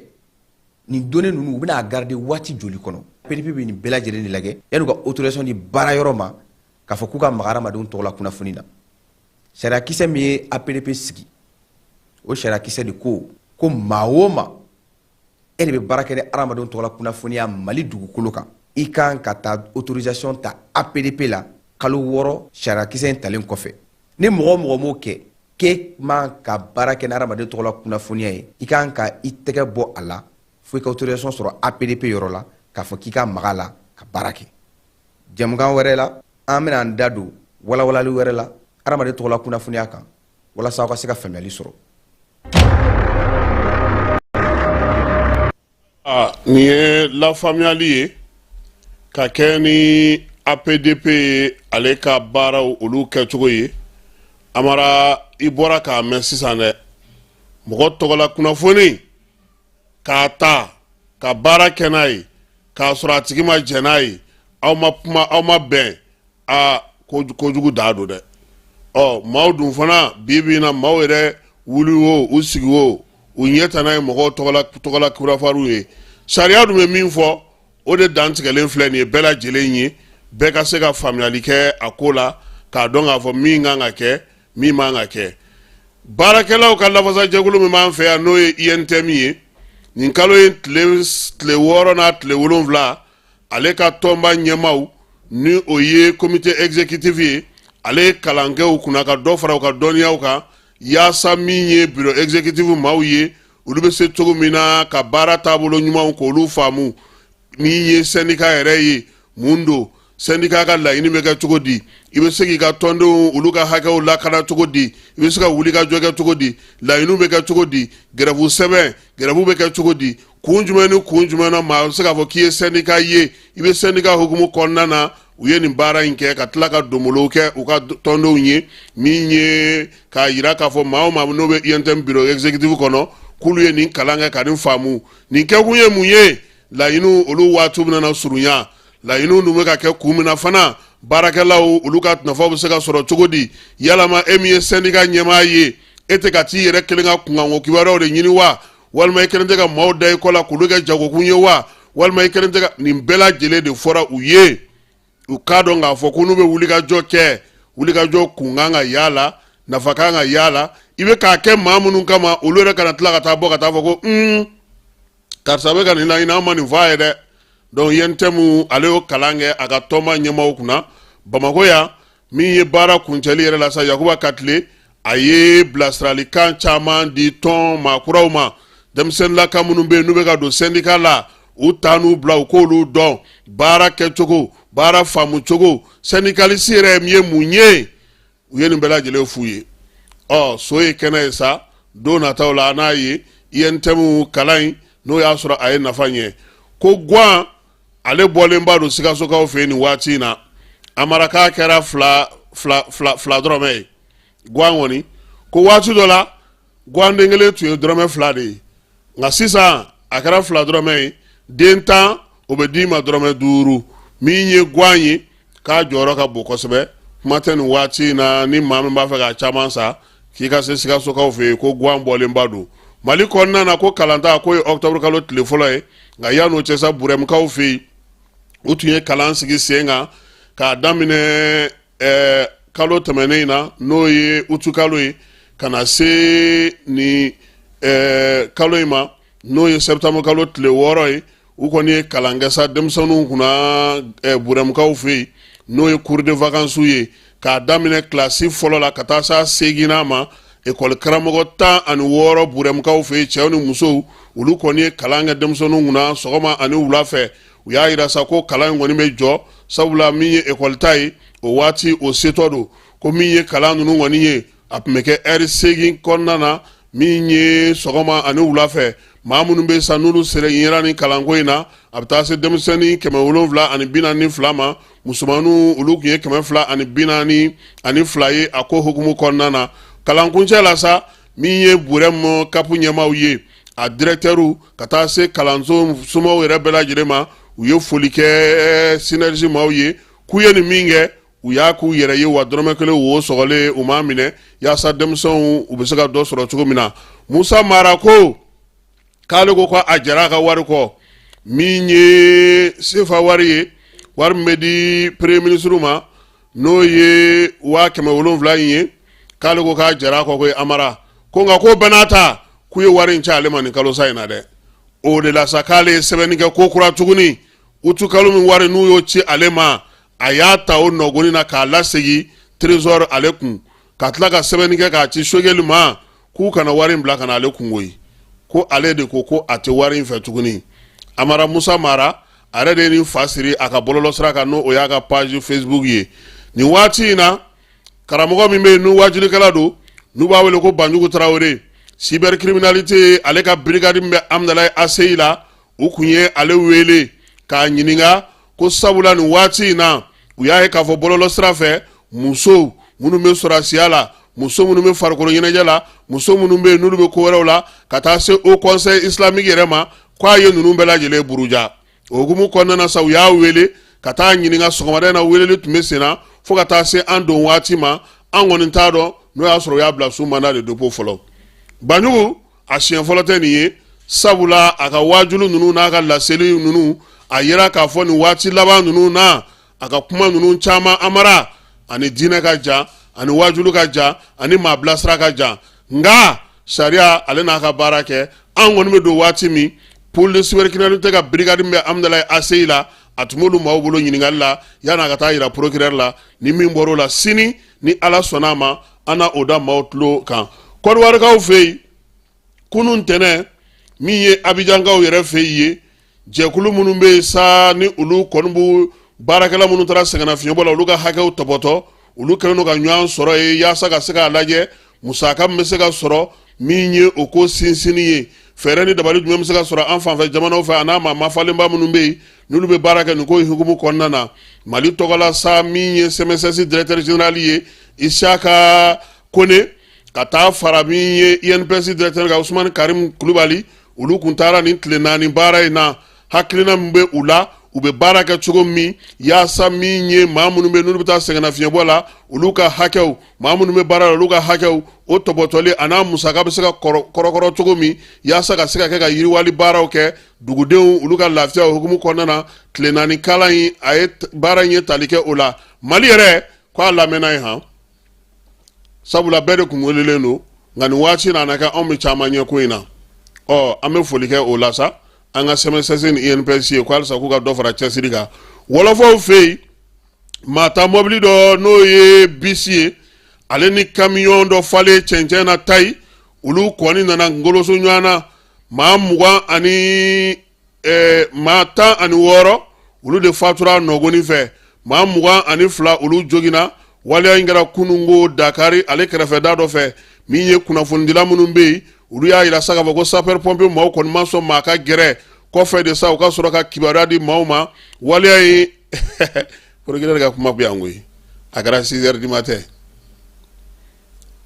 nin données ninnu, u bɛna a garder waati joli kɔnɔ? APDP bɛ nin bɛɛ lajɛlen de lajɛ yanni u ka autorisation di baara yɔrɔ ma k'a fɔ k'u ka maga hadamadenw tɔgɔ la kunnafoni na. Sariyakisɛ min ye APDP sigi, o sariyakisɛ de ko ko maa o maa, e de bɛ baara kɛ ni hadamadenw tɔgɔ la kunnafoniya Mali dugukolo kan, i kan ka taa autorisation ta APDP la kalo 6 sariyakisɛ in talen kɔfɛ. Ni mɔgɔ o mɔgɔ m'o kɛ, k'e man ka baara kɛ ni hadamaden tɔgɔ la kunnafoniya ye, i kan ka i tɛgɛ bɔ a la fo i ka autorisation sɔrɔ APDP yɔrɔ la k'a fɔ k'i ka maga la ka baara kɛ. Jɛmukan wɛrɛ la, an bɛna an da don walawalali wɛrɛ la hadamaden tɔgɔ la kunnafoniya kan walasa aw ka se ka faamuyali sɔrɔ. Aa, nin ye lafaamuyali ye ka kɛ ni APDP ye, ale ka baaraw olu kɛcogo ye. Amara, i bɔra k'a mɛn sisan dɛ, mɔgɔ tɔgɔla kunnafoni k'a ta ka baara kɛ n'a ye k'a sɔrɔ a tigi ma jɛn n'a ye, aw ma kuma, aw ma bɛn, aa, kojugu daa don dɛ. Ɔ, maaw dun fana, bi bi in na, maaw yɛrɛ wuli o, u sigi o, u ɲɛ tana ye mɔgɔw tɔgɔla kurafariw ye. Sariya dun bɛ min fɔ, o de dantigɛlen filɛ nin ye bɛɛ lajɛlen ye, bɛɛ ka se ka faamuyali kɛ a ko la k'a dɔn k'a fɔ min kan ka kɛ, min man ka kɛ. Baarakɛlaw ka lafasajɛkulu min b'an fɛ yan, n'o ye UNTM ye, nin kalo in tile 6 n'a tile 7, ale ka tɔnba ɲɛmaaw, ni o ye comité exécutif ye, ale ye kalan kɛ u kunna ka dɔ fara u ka dɔnniyaw kan, yaasa min ye bureau exécutif maaw ye, olu bɛ se cogo min na ka baara taabolo ɲumanw k'olu faamu. Min ye syndicat yɛrɛ ye, mun don? Syndicat ka laɲini bɛ kɛ cogo di? I bɛ se k'i ka tɔndenw olu ka hakɛw lakana cogo di? I bɛ se ka wuli ka jɔ kɛ cogo di? Laɲiniw bɛ kɛ cogo di? Grève sɛbɛn, grève bɛ kɛ cogo di? Kun jumɛn ni kun jumɛn na maa bɛ se k'a fɔ k'i ye syndicat ye, i bɛ syndicat hukumu kɔnɔna na? U ye nin baara in kɛ ka tila ka donbolow kɛ u ka tɔndenw ye, min ye k'a yira k'a fɔ maa o maa n'o bɛ UNTM bureau exécutif kɔnɔ, k'olu ye nin kalan kɛ ka nin faamu. Nin kɛkun ye mun ye? Laɲiniw olu waatiw bɛna surunya. Laɲiniw dun bɛ ka kɛ kun min na fana, baarakɛlaw olu ka nafa bɛ se ka sɔrɔ cogo di? Yalama e min ye syndicat ɲɛmaa ye, e tɛ ka t'i yɛrɛ kelen ka kunkanko kibaruyaw de ɲini wa? Walima i kelen tɛ ka maaw da i kɔ la k'olu kɛ jagokun ye wa? Walima i kelen tɛ ka nin bɛɛ lajɛlen de fɔra u ye, u k'a dɔn k'a fɔ ko n'u bɛ wulikajɔ kɛ, wulikajɔ kun kan ka y'a la, nafa kan ka y'a la. I bɛ k'a kɛ maa minnu kama, olu yɛrɛ kana tila ka taa bɔ ka taa fɔ ko karisa bɛ ka nin laɲini, an ma nin fɔ a ye dɛ. Donc UNTM, ale y'o kalan kɛ a ka tɔnba ɲɛmaaw kunna Bamakɔ yan. Min ye baara kuncɛli yɛrɛ la sa, Yakuba Katile, a ye bilasiralikan caman di tɔn maa kuraw ma, denmisɛnninlaka minnu bɛ yen n'u bɛ ka don syndicat la, u ta n'u bila, u k'olu dɔn baara kɛcogo, baara faamu cogo, syndicaliste yɛrɛ ye mun ye. U ye nin bɛɛ lajɛlen f'u ye. Ɔ, so ye kɛnɛ ye sa, don nataw la an n'a ye UNTM kalan in, n'o y'a sɔrɔ a ye nafa ɲɛ. Ko guwan, ale bɔlenba don Sikasokaw fɛ yen nin waati in na. Amara, k'a kɛra fila fila fila fila dɔrɔmɛ ye guwan kɔni. Ko waati dɔ la, guwan den kelen tun ye dɔrɔmɛ 2 de ye, nka sisan a kɛra 2 dɔrɔmɛ ye. Den 10, o bɛ d'i ma dɔrɔmɛ 5. Min ye guwan ye, k'a jɔyɔrɔ ka bon kosɛbɛ. Kuma tɛ nin waati in na, ni maa min b'a fɛ k'a caman san, k'i ka se Sikasokaw fɛ yen, ko guwan bɔlenba don Mali kɔnɔna na. Ko kalanta k'o ye octobre kalo tile fɔlɔ ye, nka yan'o cɛ sa, Burɛmukaw fɛ yen, u tun ye kalan sigi sen kan k'a daminɛ kalo tɛmɛnen in na, n'o ye utu kalo ye, ka na se nin kalo in ma, n'o ye septembre kalo tile 6 ye. U kɔni ye kalan kɛ sa denmisɛnninw kunna Burɛmukaw fɛ yen, n'o ye cours de vacances ye, k'a daminɛ kilasi fɔlɔ la ka taa s'a seeginnan ma. Ekɔli karamɔgɔ 16 Burɛmukaw fɛ yen, cɛw ni musow, olu kɔni ye kalan kɛ denmisɛnninw kunna sɔgɔma ani wula fɛ. U y'a yira sa ko kalan in kɔni bɛ jɔ, sabula min ye ekɔli ta ye, o waati o setɔ don. Ko min ye kalan ninnu kɔni ye, a tun bɛ kɛ ɛri 8 kɔnɔna na, min ye sɔgɔma ani wula fɛ. Maa minnu bɛ sa, n'olu sera yera ni kalanko in na, a bɛ taa se denmisɛnnin 742 ma. Musomanninw, olu tun ye 242 ye a ko hukumu kɔnɔna na. Kalankuncɛ la sa, min ye Burɛmu CAP ɲɛmaaw ye, a directeur ka taa se kalanso somaw yɛrɛ bɛɛ lajɛlen ma, u ye foli kɛ Synergie maaw ye k'u ye nin min kɛ. U y'a k'u yɛrɛ ye wa dɔrɔmɛ kelen wo sɔgɔlen u m'a minɛ, yaasa denmisɛnw u bɛ se ka dɔ sɔrɔ cogo min na. Musa Mara ko k'ale ko ko a jɛra a ka wari kɔ, min ye sefa wari ye, wari min bɛ di premier ministre ma, n'o ye 700,000 in ye, k'ale ko k'a jɛra a kɔ ko Amara ko, nka ko bɛɛ n'a ta, k'u ye wari in ci ale ma nin kalo sa in na dɛ. O de la sa, k'ale ye sɛbɛnni kɛ ko kura tuguni. Utu kalo min wari n'u y'o ci ale ma, a y'a ta o nɔgɔni na k'a lasegin trésor ale kun, ka tila ka sɛbɛnni kɛ k'a ci Choguel ma k'u kana wari in bila ka na ale kun koyi, ko ale de ko ko a tɛ wari in fɛ tuguni. Amara Musa Mara, a yɛrɛ de ye nin fa siri a ka bɔlɔlɔsira kan, n'o o y'a ka page Facebook ye. Nin waati in na, karamɔgɔ min bɛ yen n'u wajulikɛla don, n'u b'a wele ko Banjugu Tarawele, cybercriminalité ale ka brigade min bɛ Amudalayi ACI la, u kun ye ale wele k'a ɲininka ko sabula nin waati in na, u y'a ye k'a fɔ bɔlɔlɔ sira fɛ, musow minnu bɛ sɔrɔdasiya la, muso minnu bɛ farikolo ɲɛnajɛ la, muso minnu bɛ yen n'olu bɛ ko wɛrɛw la, ka taa se haut conseil islamique yɛrɛ ma, k'a ye ninnu bɛɛ lajɛlen buruja. O hukumu kɔnɔna na sa, u y'a wele ka taa ɲininka. Sɔgɔmada in na, weleli tun bɛ sen na fo ka taa se an don waati ma. An kɔni t'a dɔn n'o y'a sɔrɔ u y'a bila sous mandat de dépôt fɔlɔ. Banjugu, a siɲɛ fɔlɔ tɛ nin ye, sabula a ka waajuli ninnu n'a ka laseli ninnu, a yira k'a fɔ nin waati laban ninnu na, a ka kuma ninnu caman, Amara, ani diinɛ ka jan, ani waajuli ka jan, ani maa bilasira ka jan, nka sariya ale n'a ka baara kɛ. An kɔni bɛ don waati min, pôle de cybercriminalité ka brigade min bɛ Amudalayi ACI la, a tun b'olu maaw bolo ɲininkali la yan'a ka taa yira procureur la. Ni min bɔr'o la sini, ni Ala sɔnna a ma, an na o da maaw tulo kan. Kɔdiwarikaw fɛ yen, kunun ntɛnɛn, min ye Abijankaw yɛrɛ fɛ yen ye, jɛkulu minnu bɛ yen sa, ni olu kɔni b'u baarakɛla minnu taara sɛgɛnnafiɲɛbɔ la, olu ka hakɛw tɔpɔtɔ, olu kɛlen don ka ɲɔgɔn sɔrɔ yen yaasa ka se k'a lajɛ musaka min bɛ se ka sɔrɔ min ye o ko sinsinni ye, fɛɛrɛ ni dabali jumɛn bɛ se ka sɔrɔ an fanfɛ jamanaw fɛ, a n'a maa mafalenba minnu bɛ yen n'olu bɛ baara kɛ nin ko in hukumu kɔnɔna na. Mali tɔgɔla sa, min ye CMSS directeur général ye, Isaka Kone, ka taa fara min ye INPS directeur kan, Usumani Karim Kulubali, olu kun taara nin tile 4 baara in na. Hakilina min bɛ u la, u bɛ baara kɛ cogo min yaasa min ye maa minnu bɛ n'olu bɛ taa sɛgɛnnafiɲɛbɔ la, olu ka hakɛw, maa minnu bɛ baara la, olu ka hakɛw, o tɔpɔtɔli a n'a musaka bɛ se ka kɔrɔkɔrɔ cogo min yaasa ka se ka kɛ ka yiriwali baaraw kɛ dugudenw olu ka lafiya hukumu kɔnɔna na. Tile 4 kalan in, a ye baara in ye tali kɛ o la. Mali yɛrɛ ko a lamɛnna ye han, sabula bɛɛ de kun welelen don, nka nin waati na, a kɛ anw bɛ caman ɲɛ ko in na. Ɔ, an bɛ foli kɛ o la sa, an ka CMSS ni INPS ye, ko halisa k'u ka dɔ fara cɛsiri kan. Wɔlɔfɔw fɛ yen, maa ta mɔbili dɔ, n'o ye bisi ye, ale ni kamiyɔn dɔ falen cɛncɛn na tayi, olu kɔni nana ngoloso ɲɔgɔn na. Maa 20 ani maa 16, olu de fatura nɔgɔni fɛ, maa 22, olu joginna. Waleya in kɛra kununko Dakari ale kɛrɛfɛda dɔ fɛ. Min ye kunnafonidila minnu bɛ yen, olu y'a yira sa k'a fɔ ko sapeur pompier maaw kɔni ma sɔn maa ka gɛrɛ kɔfɛ de sa, u ka sɔrɔ ka kibaruya di maaw ma. Waleya in, procureur ka kuma bɛ yan koyi, a kɛra 6 heures du matin.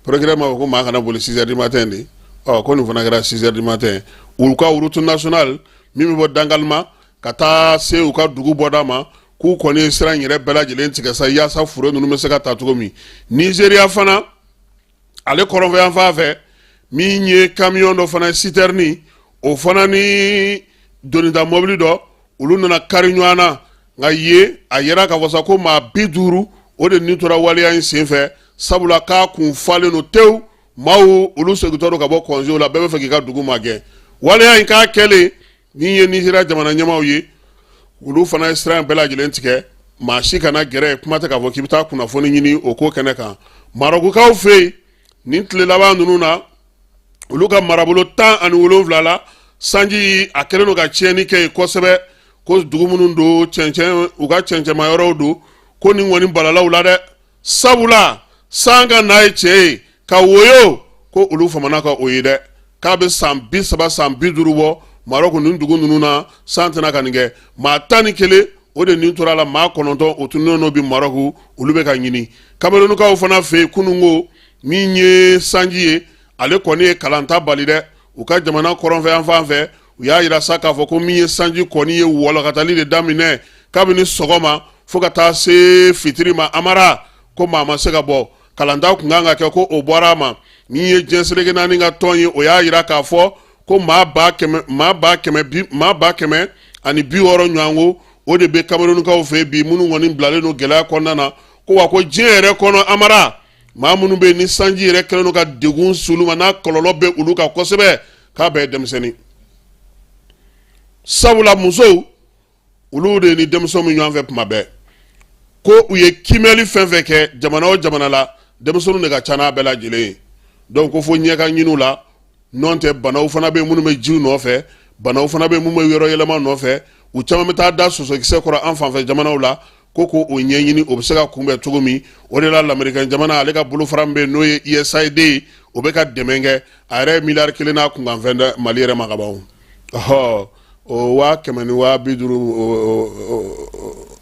Procureur m'a fɔ ko maa kana boli 6 heures du matin de. Ɔ, ko nin fana kɛra 6 heures du matin. U ka route nationale min bɛ bɔ Dangalima ka taa se u ka dugu bɔda ma, k'u kɔni ye sira in yɛrɛ bɛɛ lajɛlen tigɛ sa, yaasa fure ninnu bɛ se ka ta cogo min. Nizeriya fana, ale kɔrɔnfɛ fɛ, min ye kamiyɔn dɔ fana citerne, o fana ni donita mɔbili dɔ, olu nana kari ɲɔgɔn na. Nka yen, a yira k'a fɔ sa ko maa 50, o de ni tora waleya in senfɛ, sabula k'a kun falen don tewu. Maaw olu segintɔ don ka bɔ congé la, bɛɛ bɛ fɛ k'i ka dugu magɛn. Waleya in k'a kɛlen, min ye Nizeriya jamana ɲɛmaaw ye, olu fana ye sira in bɛɛ lajɛlen tigɛ, maa si kana gɛrɛ, kuma tɛ k'a fɔ k'i bɛ taa kunnafoni ɲini o ko kɛnɛ kan. Marɔkukaw fɛ yen, nin tile laban ninnu na, olu ka marabolo 17 la, sanji a kɛlen don ka tiɲɛni kɛ yen kosɛbɛ, ko dugu minnu don cɛncɛn, u ka cɛncɛnma yɔrɔw don, ko nin kɔni balalaw la dɛ, sabula san ka n'a ye cɛ ye ka woyo, ko olu famana ka o ye dɛ, k'a bɛ san 30, san 50 bɔ, Marɔku nin dugu ninnu na, san tɛna ka nin kɛ. Maa 11, o de nin tora la, maa 9, o tununnen don bi Marɔku, olu bɛ ka ɲini. Kamerunukaw fana fɛ yen, kununko, min ye sanji ye, ale kɔni ye kalanta bali dɛ. U ka jamana kɔrɔnfɛ yan fan fɛ, u y'a yira sa k'a fɔ ko min ye sanji kɔni ye wɔlɔkatali de daminɛ kabini sɔgɔma fo ka taa se fitiri ma. Amara ko maa ma se ka bɔ kalanta kun kan ka kɛ, ko o bɔra a ma. Min ye diɲɛ seleke naani ka tɔn ye, o y'a yira k'a fɔ ko maa 160,000 ɲɔgɔnko o de bɛ Kamerunkaw fɛ bi, minnu kɔni bilalen don gɛlɛya kɔnɔna na. Ko wa ko diɲɛ yɛrɛ kɔnɔ, Amara, maa minnu bɛ yen ni sanji yɛrɛ kɛlen don ka degun s'olu ma, n'a kɔlɔlɔ bɛ olu kan kosɛbɛ, k'a bɛɛ ye denmisɛnnin. Sabula musow, olu de ni denmisɛnw bɛ ɲɔgɔn fɛ tuma bɛɛ. Ko u ye kiimɛli fɛn fɛn kɛ jamana o jamana la, denmisɛnninw de ka ca n'a bɛɛ lajɛlen ye. Donc ko fo ɲɛ ka ɲini u la, n'o tɛ banaw fana bɛ minnu bɛ jiw nɔfɛ, banaw fana bɛ minnu bɛ yɔrɔ yɛlɛma nɔfɛ. U caman bɛ taa da sosokisɛ kɔrɔ an fanfɛ jamanaw la. Ko ko o ɲɛɲini, o bɛ se ka kunbɛn cogo min. O de la lamerikɛn jamana, ale ka bolofara min bɛ yen n'o ye USAID ye, o bɛ ka dɛmɛ kɛ. A yɛrɛ ye miliyari 1 n'a kunkanfɛn dɛ Mali yɛrɛ ma ka ban. Ɔhɔ, o 100,000 ni 50,000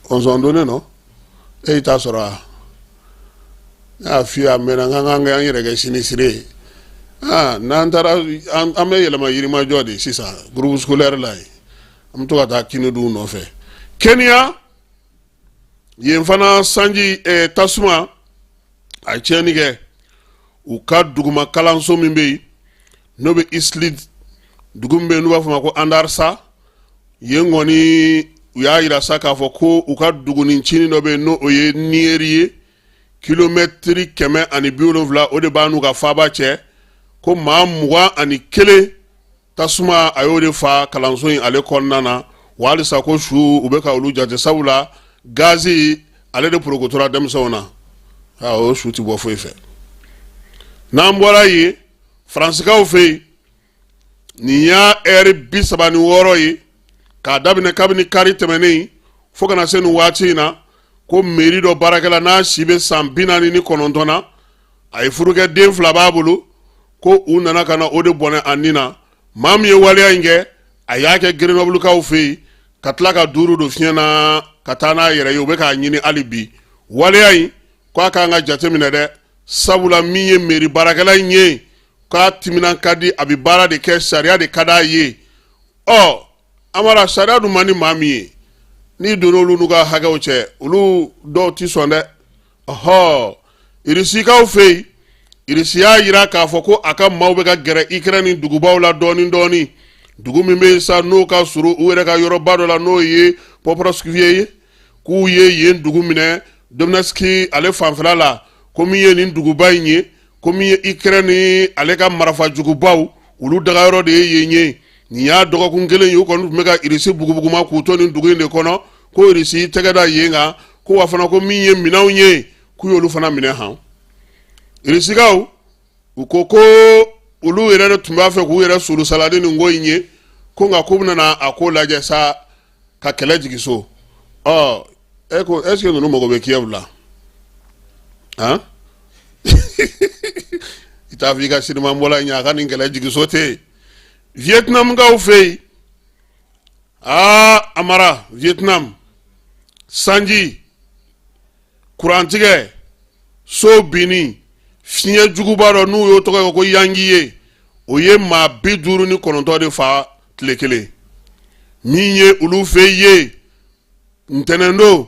ɔnsɔn donnen nɔ, e y'i ta sɔrɔ wa? Ne y'a f'i ye a mɛnna, n k'an k'an yɛrɛ kɛ sinisire ye. Aa, n'an taara, an bɛ yɛlɛma Yirimajɔ de sisan, groupe scolaire la yen, an bɛ to ka taa kini d'u nɔfɛ. Kenya yen fana, sanji tasuma a ye tiɲɛni kɛ u ka duguma kalanso min bɛ yen, n'o bɛ Eastleigh, dugu min bɛ yen n'u b'a fɔ ma ko Andarsa. Yen kɔni, u y'a yira sa k'a fɔ ko u ka dugunin ncinin dɔ bɛ yen, n'o ye Nyeri ye, kilomɛtiri 170, o de b'a n'u ka faaba cɛ. Ko maa 21, tasuma a y'o de fa kalanso in ale kɔnɔna na. Wa halisa ko su u bɛ ka olu jate, sabula gazi ale de porokotora denmisɛnw na. O su tɛ bɔ foyi fɛ. N'an bɔra yen, Faransikaw fɛ yen, nin y'a ɛri 36 ye k'a daminɛ kabini kari tɛmɛnen fo ka na se nin waati in na, ko mairie dɔ baarakɛla n'a si bɛ san 49 na, a ye furukɛ, den 2 b'a bolo, ko u nana ka na o de bɔnɛ a ni na. Maa min ye waleya in kɛ, a y'a kɛ Grenoblukaw fɛ yen, ka tila ka duuru don fiɲɛ na ka taa n'a yɛrɛ ye. U bɛ k'a ɲini hali bi. Waleya in, k'a kan ka jateminɛ dɛ, sabula min ye mairie baarakɛla in ye, k'a timinan ka di, a bɛ baara de kɛ, sariya de ka d'a ye. Ɔ Amara, sariya dun man di maa min ye, n'i donna olu n'u ka hakɛw cɛ, olu dɔw tɛ sɔn dɛ. Ɔhɔ, Irisikaw fɛ yen, Irisi y'a yira k'a fɔ ko a ka maaw bɛ ka gɛrɛ Ukraine dugubaw la dɔɔni dɔɔni. Dugu min bɛ yen sa, n'o ka surun u yɛrɛ ka yɔrɔba dɔ la, n'o ye Pokrovsk ye, k'u ye yen dugu minɛ Donetsk ale fanfɛla la. Ko min ye nin duguba in ye, ko min ye Ukraine ale ka marifajugubaw, olu dagayɔrɔ de ye yen ye. Nin y'a dɔgɔkun kelen ye, u kɔni tun bɛ ka Irisi bugubuguma k'u to nin dugu in de kɔnɔ. Ko Irisi tɛgɛ da yen kan, ko wa fana ko min ye minɛnw ye, k'u y'olu fana minɛ han. Irisikaw, u ko ko olu yɛrɛ de tun b'a fɛ k'u yɛrɛ sulu saladi nin ko in ye, ko nka k'u bɛna a ko lajɛ sa ka kɛlɛ jigin so. Ɔ e ko est ce que ninnu mago bɛ Kiev la han? I t'a fɔ i ka siniman bɔla ɲɛ a ka nin kɛlɛ jigin so tɛ yen. Vietnamkaw fɛ yen, aa Amara, Vietnam sanji, kurantigɛ, so binni, fiɲɛ juguba dɔ n'u y'o tɔgɔ ye ko Yangi ye, o ye maa 59 de fa tile kelen. Min ye olu fɛ yen ntɛnɛndon,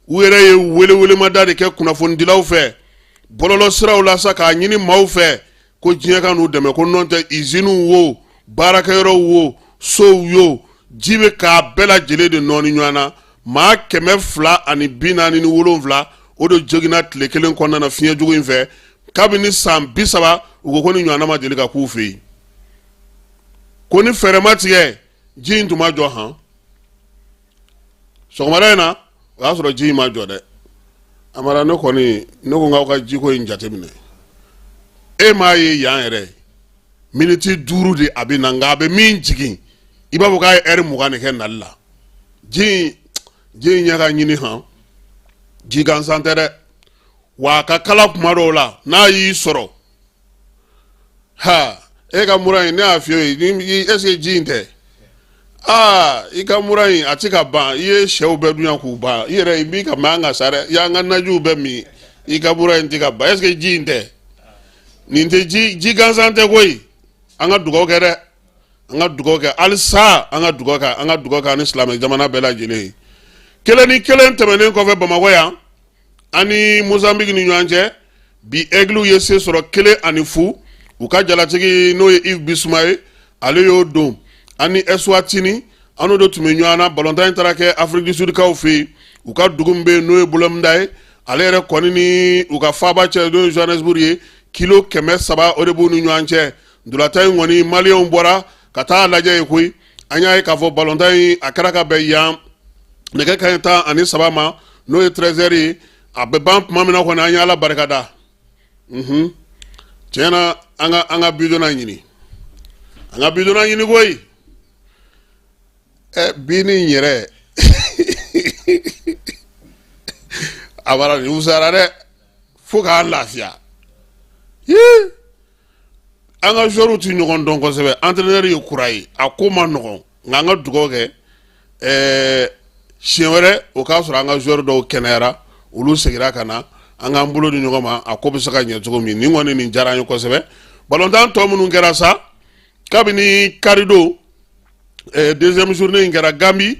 u yɛrɛ ye welewelemada de kɛ kunnafonidilaw fɛ bɔlɔlɔ siraw la sa, k'a ɲini maaw fɛ ko diɲɛ ka n'u dɛmɛ, ko nɔn tɛ iziniw wo, baarakɛyɔrɔw wo, sow yo, ji bɛ k'a bɛɛ lajɛlen de nɔɔni ɲɔgɔn na. Maa 247, o de joginna tile kelen kɔnɔna na fiɲɛ jugu in fɛ. Kabini san 30, u ko ni ɲɔgɔnna ma deli ka k'u fɛ yen. Ko ni fɛɛrɛ ma tigɛ, ji in tun ma jɔ han. Sɔgɔmada in na, o y'a sɔrɔ ji in ma jɔ dɛ. Amara, ne kɔni ne ko n k'aw ka jiko in jateminɛ. E m'a ye yan yɛrɛ, miniti 5 de a bɛ na, nka a bɛ min jigin, i b'a fɔ k'a ye ɛri 20 de kɛ nali la. Ji in ɲɛ ka ɲini han, ji gansan tɛ dɛ. Wa a ka kala kuma dɔw la, n'a y'i sɔrɔ ha, e ka mura in, ne y'a f'i ye ni est ce que ji in tɛ? Aa, i ka mura in a ti ka ban. I ye sɛw bɛɛ dun yan k'u ban, i yɛrɛ i b'i ka mɛn an ka sa dɛ, i y'an ka najiw bɛɛ min, i ka mura in ti ka ban. Est ce que ji in tɛ? Nin tɛ ji gansan tɛ koyi. An ka dugawu kɛ dɛ, an ka dugawu kɛ halisa, an ka dugawu kɛ, an ka dugawu kɛ ani silamɛ jamana bɛɛ lajɛlen ye. 1-1 tɛmɛnen kɔfɛ Bamakɔ yan, an ni Mozambique ni ɲɔgɔn cɛ, bi Aigles ye se sɔrɔ 1-0. U ka jalatigi, n'o ye Yves Bissouma ye, ale y'o don. An ni Eswatini, an n'o de tun bɛ ɲɔgɔn na. Balontan in taara kɛ Afrique du Sud kaw fɛ yen, u ka dugu min bɛ yen, n'o ye Bolomda ye. Ale yɛrɛ kɔni ni u ka faaba cɛ, n'o ye Johannesburg ye, kilo 300 o de b'u ni ɲɔgɔn cɛ. Ntolatan in kɔni, maliyɛnw bɔra ka taa lajɛ yen koyi. An y'a ye k'a fɔ balontan in, a kɛra ka bɛn yan nɛgɛ kanɲɛ 13 ma, n'o ye 13 heures ye. A bɛ ban tuma min na kɔni, an ye Ala barika da. Tiɲɛ na, an ka bidonna ɲini, an ka bidonna ɲini koyi. Ɛ, bi ni yɛrɛ a bara nin wusayara dɛ, fo k'a lafiya. Yee, an ka joueurs tɛ ɲɔgɔn dɔn kosɛbɛ, entraîneur ye kura ye, a ko ma nɔgɔn. Nka an ka dugawu kɛ, siɲɛ wɛrɛ o k'a sɔrɔ an ka joueur dɔw kɛnɛyara, olu seginna ka na, an k'an bolo di ɲɔgɔn ma, a ko bɛ se ka ɲɛ cogo min. Nin kɔni, nin diyara an ye kosɛbɛ. Balontan tɔ minnu kɛra sa kabini karidon, deuxième journée in kɛra, Gambi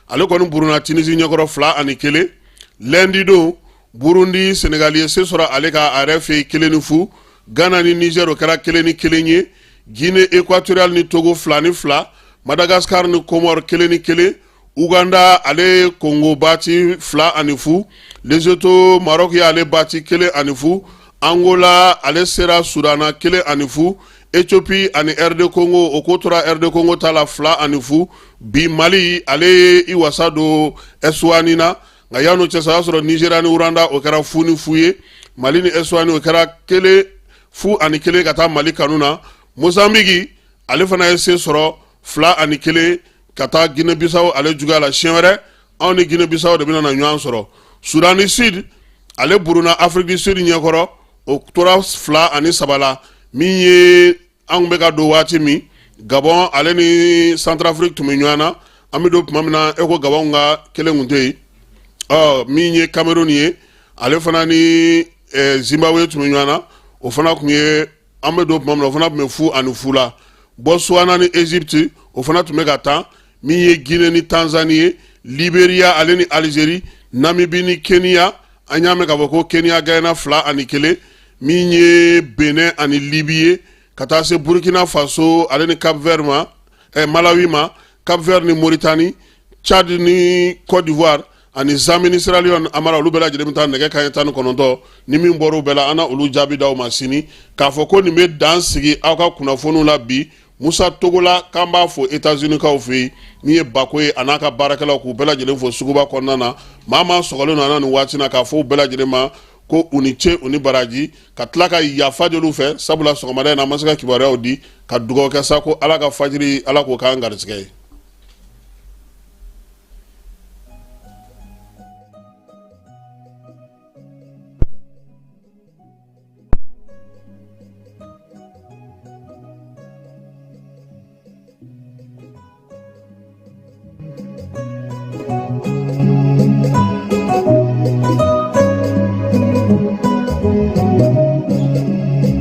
ale kɔni buruna Tunisie ɲɛkɔrɔ 2-1. Lundi don, Burundi, Senegal ye se sɔrɔ ale ka a yɛrɛ fɛ yen 1-0. Ghana ni Niger, o kɛra 1-1 ye. Guinée équatoriale ni Togo, 2-2. Madagascar ni Comore, 1-1. Uganda ale Congo bati 2-0. Lesotho, Maroc y'ale bati 1-0. Angola ale sera Sudan na 1-0. Ethiopie ani RD Congo, o ko tora RD Congo ta la 2-0. Bi Mali ale ye i wasa don Eswatini na. Nka yan'o cɛ sa, o y'a sɔrɔ Nigeria ni Rwanda, o kɛra 0-0 ye. Mali ni Eswatini, o kɛra 1-0 1 ka taa Mali kanu na. Mozambique ale fana ye se sɔrɔ 2-1 ka taa Guinée Bissau ale juguya la. Siɲɛ wɛrɛ, anw ni Guinée Bissau de bɛna na ɲɔgɔn sɔrɔ. Soudan du Sud ale buruna Afrique du Sud ɲɛkɔrɔ, o tora 2-3 la. Min ye anw bɛ ka don waati min, Gabon ale ni Centrafrique tun bɛ ɲɔgɔn na. An bɛ don tuma min na, e ko Gabon ka kelen tun tɛ yen. Ɔ, min ye Cameroun ye, ale fana ni Zimbabwe tun bɛ ɲɔgɔn na, o fana tun ye, an bɛ don tuma min na, o fana tun bɛ 0-0 la. Botswana ni Egypte, o fana tun bɛ ka taa. Min ye Guinée ni Tanzanie ye, Liberia ale ni Algérie, Namibie ni Kenya, an y'a mɛn k'a fɔ ko Kenya gagné 2-1. Min ye Benin ani Libye ye, ka taa se Burkina Faso ale ni Cap Vert ma, Malawi ma, Cap Vert ni Mauritanie, Tchad ni Côte d'Ivoire ani Zambie ni Sierra Leone. Amara, olu bɛɛ lajɛlen bɛ taa nɛgɛ kanɲɛ 19. Ni min bɔra o bɛɛ la, an na olu jaabi d'aw ma sini. K'a fɔ ko nin bɛ dan sigi aw ka kunnafoniw la bi. Musa Togola, k'an b'a fo États-Unis kaw fɛ yen. Min ye Bako ye, a n'a ka baarakɛlaw, k'u bɛɛ lajɛlen fo suguba kɔnɔna na. Maa maa sɔgɔlen don an na nin waati na, k'a fɔ u bɛɛ lajɛlen ma ko u ni ce, u ni baraji, ka tila ka yafa deli u fɛ, sabula sɔgɔmada in na, an ma se ka kibaruyaw di. Ka dugawu kɛ sa ko Ala ka fajiri, Ala k'o k'an garisɛgɛ ye.